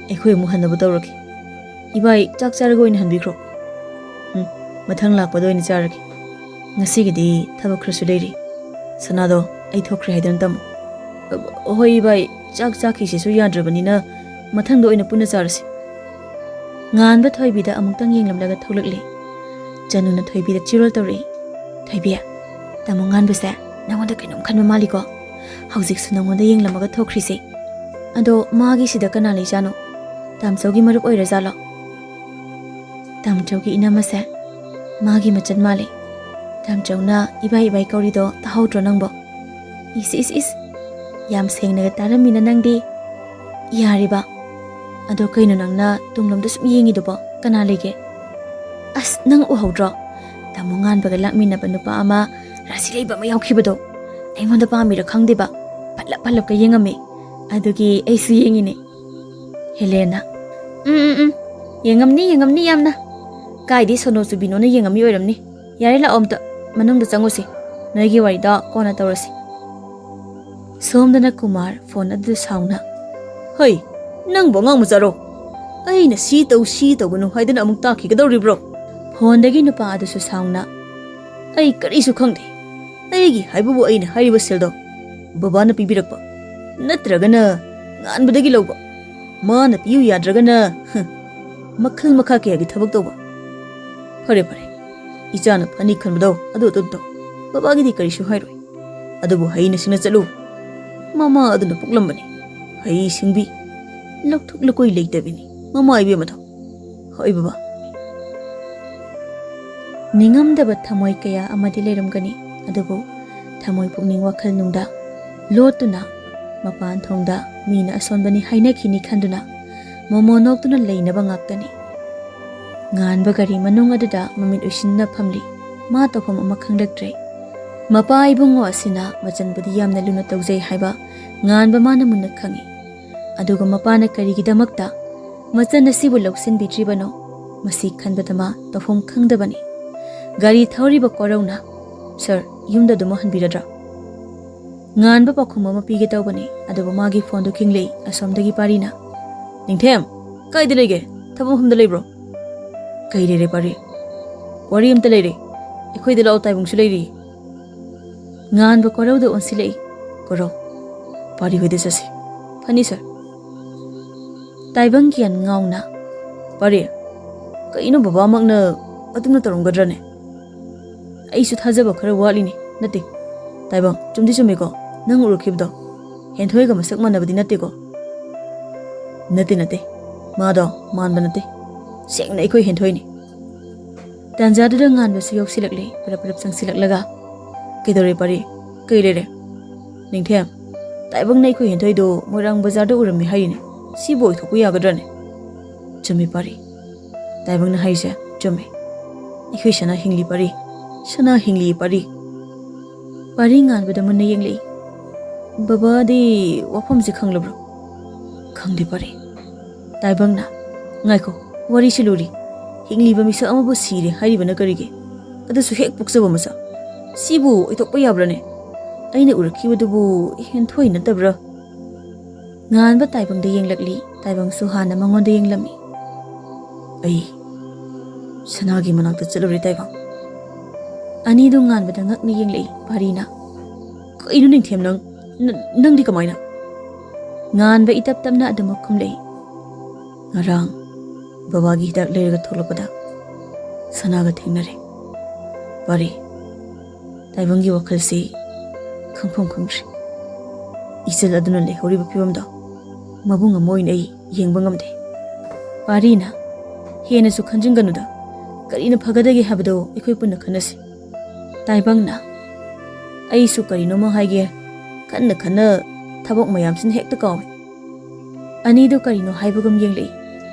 ꯑꯩꯈꯣꯏ ꯑꯃꯨꯛ ꯍꯟꯅꯕ ꯇꯧꯔꯒꯦ꯫ ꯏꯕꯥꯏ, ꯆꯥꯛ ꯆꯥꯔꯒ ꯑꯣꯏꯅ ꯍꯟꯕꯤꯈ꯭ꯔꯣ꯫" "ꯎꯝ, ꯃꯊꯪ ꯂꯥꯛꯄꯗ ꯑꯣꯏꯅ ꯆꯥꯔꯒꯦ꯫ ꯉꯁꯤꯒꯤꯗꯤ ꯊꯕꯛ ꯈꯔꯁꯨ ꯂꯩꯔꯤ꯫ ꯁꯅꯥꯗꯣ, ꯑꯩ ꯊꯣꯛꯈ꯭ꯔꯦ ꯍꯥꯏꯗꯨꯅ ꯇꯝꯃꯨ꯫" "ꯑ, ꯍꯣꯏ ꯏꯕꯥꯏ, ꯆꯥꯛ ꯆꯥꯈꯤꯁꯤꯁꯨ ꯌꯥꯗ꯭ꯔꯕꯅꯤꯅ ꯃꯊꯪꯗ ꯑꯣꯏꯅ ꯄꯨꯟꯅ ꯆꯥꯔꯁꯤ꯫" ꯉꯥꯟꯕ ꯊꯣꯏꯕꯤꯗ ꯑꯃꯨꯛꯇꯪ ꯌꯦꯡꯂꯝꯂꯒ ꯊꯣꯛꯂꯛꯂꯦ꯫ ꯆꯅꯨꯅ ꯊꯣꯏꯕꯤꯗ ꯆꯤꯔꯣꯜ ꯇꯧꯔꯛꯏ꯫ "ꯊꯣꯏꯕꯤ, ꯇꯥꯃꯣ ꯉꯥꯟꯕꯁꯦ ꯅꯪꯉꯣꯟꯗ ꯀꯩꯅꯣꯝ ꯈꯟꯕ ꯃꯥꯜꯂꯤꯀꯣ? ꯍꯧꯖꯤꯛꯁꯨ ꯅꯪꯉꯣꯟꯗ ꯌꯦꯡꯂꯝꯃꯒ ꯊꯣꯛꯈ꯭ꯔꯤꯁꯦ꯫ ꯑꯗꯣ ꯃꯥꯒꯤ ꯁꯤꯗ ꯀꯅꯥ ꯂꯩꯖꯥꯠꯅꯣ? ꯇꯥꯝꯆꯧꯒꯤ ꯃꯔꯨꯞ ꯑꯣꯏꯔꯖꯥꯠꯂꯣ?" "ꯇꯥꯝꯆꯧꯒꯤ ꯏꯅꯝꯃꯁꯦ ꯃꯥꯒꯤ ꯃꯆꯟ ꯃꯥꯜꯂꯦ꯫ ꯇꯥꯝꯆꯧꯅ ꯏꯕꯥꯏ ꯏꯕꯥꯏ ꯀꯧꯔꯤꯗꯣ ꯇꯥꯍꯧꯗ꯭ꯔꯣ ꯅꯪꯕꯣ?" "ꯏꯁ, ꯏꯁ, ꯏꯁ, ꯌꯥꯝ ꯁꯦꯡꯅꯒ ꯇꯥꯔꯝꯃꯤꯅ ꯅꯪꯗꯤ꯫ ꯌꯥꯔꯤꯕ? ꯑꯗꯣ ꯀꯩꯅꯣ ꯅꯪꯅ ꯇꯨꯡꯂꯣꯝꯗ ꯁꯨꯝ ꯌꯦꯡꯉꯤꯗꯨꯕꯣ? ꯀꯅꯥ ꯂꯩꯒꯦ?" "ꯑꯁ, ꯅꯪ ꯎꯍꯧꯗ꯭ꯔꯣ? ꯇꯥꯃꯣ ꯉꯥꯟꯕꯒ ꯂꯥꯛꯃꯤꯟꯅꯕ ꯅꯨꯄꯥ ꯑꯃ ꯔꯥꯁꯤ ꯂꯩꯕ ꯑꯃ ꯌꯥꯎꯈꯤꯕꯗꯣ꯫ ꯑꯩꯉꯣꯟꯗ ꯄꯥꯝꯃꯤꯔ ꯈꯪꯗꯦꯕ, ꯐꯠꯂꯞ ꯐꯠꯂꯞꯀ ꯌꯦꯡꯉꯝꯃꯤ꯫ ꯑꯗꯨꯒꯤ ꯑꯩꯁꯨ ꯌꯦꯡꯉꯤꯅꯦ꯫" ꯍꯦꯂꯦꯅ, "ꯎꯝ, ꯎꯝ, ꯎꯝ, ꯌꯦꯡꯉꯝꯅꯤ, ꯌꯦꯡꯉꯝꯅꯤ ꯌꯥꯝꯅ꯫ ꯀꯥꯏꯗꯩ ꯁꯣꯅꯣ ꯆꯨꯕꯤꯅꯣꯅ ꯌꯦꯡꯉꯝꯃꯤ ꯑꯣꯏꯔꯝꯅꯤ꯫ ꯌꯥꯔꯦ, ꯂꯥꯛꯑꯣ ꯑꯝꯇ, ꯃꯅꯨꯡꯗ ꯆꯪꯉꯨꯁꯤ꯫ ꯅꯣꯏꯒꯤ ꯋꯥꯔꯤꯗꯣ ꯀꯣꯟꯅ ꯇꯧꯔꯁꯤ꯫" ꯁꯣꯝꯗꯅ ꯀꯨꯃꯥꯔ ꯐꯣꯟ ꯑꯗꯨꯗ ꯁꯥꯎꯅ, "ꯍꯩ, ꯅꯪꯕꯨ ꯑꯉꯥꯡ ꯃꯆꯥꯔꯣ? ꯑꯩꯅ ꯁꯤ ꯇꯧ, ꯁꯤ ꯇꯧꯒꯅꯨ ꯍꯥꯏꯗꯅ ꯑꯃꯨꯛ ꯇꯥꯛꯈꯤꯒꯗꯧꯔꯤꯕ꯭ꯔꯣ?" ꯐꯣꯟꯗꯒꯤ ꯅꯨꯄꯥ ꯑꯗꯨꯁꯨ ꯁꯥꯎꯅ, "ꯑꯩ ꯀꯔꯤꯁꯨ ꯈꯪꯗꯦ꯫ ꯑꯩꯒꯤ ꯍꯥꯏꯕꯕꯨ ꯑꯩꯅ ꯍꯥꯏꯔꯤꯕ ꯁꯦꯜꯗꯣ ꯕꯕꯥꯅ ꯄꯤꯕꯤꯔꯛꯄ, ꯅꯠꯇ꯭ꯔꯒꯅ ꯉꯥꯟꯕꯗꯒꯤ ꯂꯧꯕ꯫ ꯃꯥꯅ ꯄꯤꯌꯨ ꯌꯥꯗ꯭ꯔꯒꯅ, ꯍ, ꯃꯈꯜ ꯃꯈꯥ ꯀꯌꯥꯒꯤ ꯊꯕꯛ ꯇꯧꯕ꯫ ꯐꯔꯦ, ꯐꯔꯦ, ꯏꯆꯥꯅ ꯐꯅꯤ ꯈꯟꯕꯗꯣ ꯑꯗꯨ ꯑꯗꯨꯝ ꯇꯧ꯫ ꯕꯕꯥꯒꯤꯗꯤ ꯀꯔꯤꯁꯨ ꯍꯥꯏꯔꯣꯏ꯫ ꯑꯗꯨꯕꯨ ꯍꯩꯅ ꯁꯤꯡꯅ ꯆꯠꯂꯨ꯫ ꯃꯃꯥ ꯑꯗꯨꯅ ꯄꯣꯛꯂꯝꯕꯅꯤ꯫ ꯍꯩ ꯁꯤꯡꯕꯤ, ꯂꯧꯊꯣꯛ ꯂꯨꯀꯣꯏ ꯂꯩꯇꯕꯤꯅꯤ ꯃꯃꯥ ꯏꯕꯦꯝꯃꯗꯣ꯫ ꯍꯣꯏ ꯕꯕꯥ꯫" ꯅꯤꯡꯉꯝꯗꯕ ꯊꯃꯣꯏ ꯀꯌꯥ ꯑꯃꯗꯤ ꯂꯩꯔꯝꯒꯅꯤ, ꯑꯗꯨꯕꯨ ꯊꯃꯣꯏ ꯄꯨꯛꯅꯤꯡ ꯋꯥꯈꯜ ꯅꯨꯡꯗ ꯂꯣꯠꯇꯨꯅ ꯃꯄꯥꯟ ꯊꯣꯡꯗ ꯃꯤꯅ ꯑꯁꯣꯟꯕꯅꯤ ꯍꯥꯏꯅꯈꯤꯅꯤ ꯈꯟꯗꯨꯅ ꯃꯣꯃꯣ ꯅꯣꯛꯇꯨꯅ ꯂꯩꯅꯕ ꯉꯥꯛꯇꯅꯤ꯫ ꯉꯥꯟꯕ ꯒꯥꯔꯤ ꯃꯅꯨꯡ ꯑꯗꯨꯗ ꯃꯃꯤꯠ ꯎꯏꯁꯤꯟꯅ ꯐꯝꯂꯤ꯫ ꯃꯥ ꯇꯧꯐꯝ ꯑꯃ ꯈꯪꯂꯛꯇ꯭ꯔꯦ꯫ ꯃꯄꯥ ꯏꯕꯨꯡꯉꯣ ꯑꯁꯤꯅ ꯃꯆꯟꯕꯨꯗꯤ ꯌꯥꯝꯅ ꯂꯨꯅ ꯇꯧꯖꯩ ꯍꯥꯏꯕ ꯉꯥꯟꯕ ꯃꯥꯅ ꯃꯨꯟꯅ ꯈꯪꯏ꯫ ꯑꯗꯨꯒ ꯃꯄꯥꯅ ꯀꯔꯤꯒꯤꯗꯃꯛꯇ ꯃꯆꯟ ꯑꯁꯤꯕꯨ ꯂꯧꯁꯤꯟꯕꯤꯗ꯭ꯔꯤꯕꯅꯣ, ꯃꯁꯤ ꯈꯟꯕꯗ ꯃꯥ ꯇꯧꯐꯝ ꯈꯪꯗꯕꯅꯤ꯫ ꯒꯥꯔꯤ ꯊꯧꯔꯤꯕ ꯀꯣꯔꯧꯅ, "ꯁꯥꯔ, ꯌꯨꯝꯗ ꯑꯗꯨꯃꯛ ꯍꯟꯕꯤꯔꯗ꯭ꯔꯥ?" ꯉꯥꯟꯕ ꯄꯥꯎꯈꯨꯝ ꯑꯃ ꯄꯤꯒꯦ ꯇꯧꯕꯅꯤ, ꯑꯗꯨꯕꯨ ꯃꯥꯒꯤ ꯐꯣꯟꯗꯨ ꯈꯤꯡꯂꯛꯏ꯫ ꯑꯁꯣꯝꯗꯒꯤ ꯄꯥꯔꯤꯅ, "ꯅꯤꯡꯊꯦꯝ, ꯀꯥꯏꯗ ꯂꯩꯒꯦ? ꯊꯕꯛ ꯃꯐꯝꯗ ꯂꯩꯕ꯭ꯔꯣ?" "ꯀꯩ ꯂꯩꯔꯦ ꯄꯥꯔꯤ?" "ꯋꯥꯔꯤ ꯑꯝꯇ ꯂꯩꯔꯦ꯫ ꯑꯩꯈꯣꯏꯗ ꯂꯥꯛꯑꯣ, ꯇꯥꯏꯕꯪꯁꯨ ꯂꯩꯔꯤ꯫" ꯉꯥꯟꯕ ꯀꯣꯔꯧꯗ ꯑꯣꯟꯁꯤꯜꯂꯛꯏ꯫ "ꯀꯣꯔꯧ, ꯄꯥꯔꯤ ꯍꯣꯏꯗ ꯆꯠꯁꯤ꯫" "ꯐꯅꯤ ꯁꯥꯔ꯫" ꯇꯥꯏꯕꯪ ꯒ꯭ꯌꯥꯟ ꯉꯥꯎꯅ, "ꯄꯥꯔꯤ, ꯀꯩꯅꯣ ꯕꯕꯥꯃꯛꯅ ꯑꯗꯨꯝꯅ ꯇꯧꯔꯝꯒꯗ꯭ꯔꯅꯦ?" "ꯑꯩꯁꯨ ꯊꯥꯖꯕ ꯈꯔ ꯋꯥꯠꯂꯤꯅꯦ꯫" "ꯅꯠꯇꯦ, ꯇꯥꯏꯕꯪ, ꯆꯨꯝꯗꯤ ꯆꯨꯝꯃꯤꯀꯣ ꯅꯪ ꯎꯔꯛꯈꯤꯕꯗꯣ? ꯍꯦꯟꯊꯣꯏꯒ ꯃꯁꯛ ꯃꯥꯟꯅꯕꯗꯤ ꯅꯠꯇꯦꯀꯣ?" "ꯅꯠꯇꯦ, ꯅꯠꯇꯦ, ꯃꯥꯗꯣ ꯃꯥꯟꯕ ꯅꯠꯇꯦ꯫ ꯁꯦꯡꯅ ꯑꯩꯈꯣꯏ ꯍꯦꯟꯊꯣꯏꯅꯤ꯫" ꯇꯥꯟꯖꯥꯗꯨꯗ ꯉꯥꯟꯕꯁꯨ ꯌꯧꯁꯤꯜꯂꯛꯂꯦ, ꯄꯔꯞ ꯄꯔꯞ ꯆꯪꯁꯤꯜꯂꯛꯂꯒ, "ꯀꯩꯗꯧꯔꯦ ꯄꯥꯔꯤ? ꯀꯩ ꯂꯩꯔꯦ?" "ꯅꯤꯡꯊꯦꯝ, ꯇꯥꯏꯕꯪꯅ ꯑꯩꯈꯣꯏ ꯍꯦꯟꯊꯣꯏꯗꯣ ꯃꯣꯏꯔꯥꯡ ꯕꯖꯥꯔꯗ ꯎꯔꯝꯃꯤ ꯍꯥꯏꯔꯤꯅꯦ꯫ ꯁꯤꯕꯨ ꯑꯣꯏꯊꯣꯛꯄ ꯌꯥꯒꯗ꯭ꯔꯅꯦ?" "ꯆꯨꯝꯃꯤ ꯄꯥꯔꯤ, ꯇꯥꯏꯕꯪꯅ ꯍꯥꯏꯔꯤꯁꯦ ꯆꯨꯝꯃꯤ꯫ ꯑꯩꯈꯣꯏ ꯁꯅꯥ ꯍꯤꯡꯂꯤ ꯄꯥꯔꯤ, ꯁꯅꯥ ꯍꯤꯡꯂꯤ ꯄꯥꯔꯤ꯫" ꯄꯥꯔꯤ ꯉꯥꯟꯕꯗ ꯃꯨꯟꯅ ꯌꯦꯡꯂꯛꯏ꯫ "ꯕꯕꯥꯗꯤ ꯋꯥꯐꯝꯁꯤ ꯈꯪꯂꯕ꯭ꯔꯣ?" "ꯈꯪꯗꯦ ꯄꯥꯔꯤ꯫" ꯇꯥꯏꯕꯪꯅ, "ꯉꯥꯏꯈꯣ, ꯋꯥꯔꯤꯁꯤ ꯂꯨꯔꯤ꯫ ꯍꯤꯡꯂꯤꯕ ꯃꯤꯁꯛ ꯑꯃꯕꯨ ꯁꯤꯔꯦ ꯍꯥꯏꯔꯤꯕꯅ ꯀꯔꯤꯒꯤ? ꯑꯗꯨꯁꯨ ꯍꯦꯛ ꯄꯣꯛꯆꯕ ꯃꯆꯥ꯫ ꯁꯤꯕꯨ ꯑꯣꯏꯊꯣꯛꯄ ꯌꯥꯕ꯭ꯔꯅꯦ?" ꯑꯩꯅ ꯎꯔꯛꯈꯤꯕꯗꯨꯕꯨ ꯍꯦꯟꯊꯣꯏ ꯅꯠꯇꯕ꯭ꯔꯥ? ꯉꯥꯟꯕ ꯇꯥꯏꯕꯪꯗ ꯌꯦꯡꯂꯛꯂꯤ꯫ ꯇꯥꯏꯕꯪꯁꯨ ꯍꯥꯟꯅ ꯃꯉꯣꯟꯗ ꯌꯦꯡꯂꯝꯃꯤ꯫ "ꯑꯩ ꯁꯅꯥꯒꯤ ꯃꯅꯥꯛꯇ ꯆꯠꯂꯨꯔꯦ, ꯇꯥꯏꯕꯪ꯫" ꯑꯅꯤꯗꯨ ꯉꯥꯟꯕꯗ ꯉꯛꯅ ꯌꯦꯡꯂꯛꯏ꯫ ꯄꯥꯔꯤꯅ, "ꯀꯩꯅꯣ ꯅꯤꯡꯊꯦꯝ, ꯅꯪ, ꯅ-, ꯅꯪꯗꯤ ꯀꯃꯥꯏꯅ?" ꯉꯥꯟꯕ ꯏꯇꯞ ꯇꯞꯅ ꯑꯗꯨꯃꯛ ꯈꯨꯝꯂꯛꯏ꯫ "ꯉꯔꯥꯡ ꯕꯕꯥꯒꯤ ꯍꯤꯗꯥꯛ ꯂꯩꯔꯒ ꯊꯣꯛꯂꯛꯄꯗ ꯁꯅꯥꯒ ꯊꯦꯡꯅꯔꯦ꯫ ꯄꯥꯔꯤ, ꯇꯥꯏꯕꯪꯒꯤ ꯋꯥꯈꯜꯁꯤ ꯈꯪꯐꯝ ꯈꯪꯗ꯭ꯔꯦ꯫ ꯏꯆꯜ ꯑꯗꯨꯅ ꯂꯩꯍꯧꯔꯤꯕ ꯐꯤꯕꯝꯗꯣ ꯃꯕꯨꯡ ꯑꯃ ꯑꯣꯏꯅ ꯑꯩ ꯌꯦꯡꯕ ꯉꯝꯗꯦ꯫" ꯄꯥꯔꯤꯅ, "ꯍꯦꯟꯅꯁꯨ ꯈꯟꯖꯤꯟꯒꯅꯨꯗ, ꯀꯔꯤꯅ ꯐꯒꯗꯒꯦ ꯍꯥꯏꯕꯗꯣ ꯑꯩꯈꯣꯏ ꯄꯨꯟꯅ ꯈꯟꯅꯁꯤ꯫" ꯇꯥꯏꯕꯪꯅ, "ꯑꯩꯁꯨ ꯀꯔꯤꯅꯣꯃ ꯍꯥꯏꯒꯦ, ꯈꯟꯅ ꯈꯟꯅ ꯊꯕꯛ ꯃꯌꯥꯝꯁꯤꯅ ꯍꯦꯛꯇ ꯀꯥꯎꯏ꯫" ꯑꯅꯤꯗꯨ ꯀꯔꯤꯅꯣ ꯍꯥꯏꯕꯒꯨꯝ ꯌꯦꯡꯂꯛꯏ꯫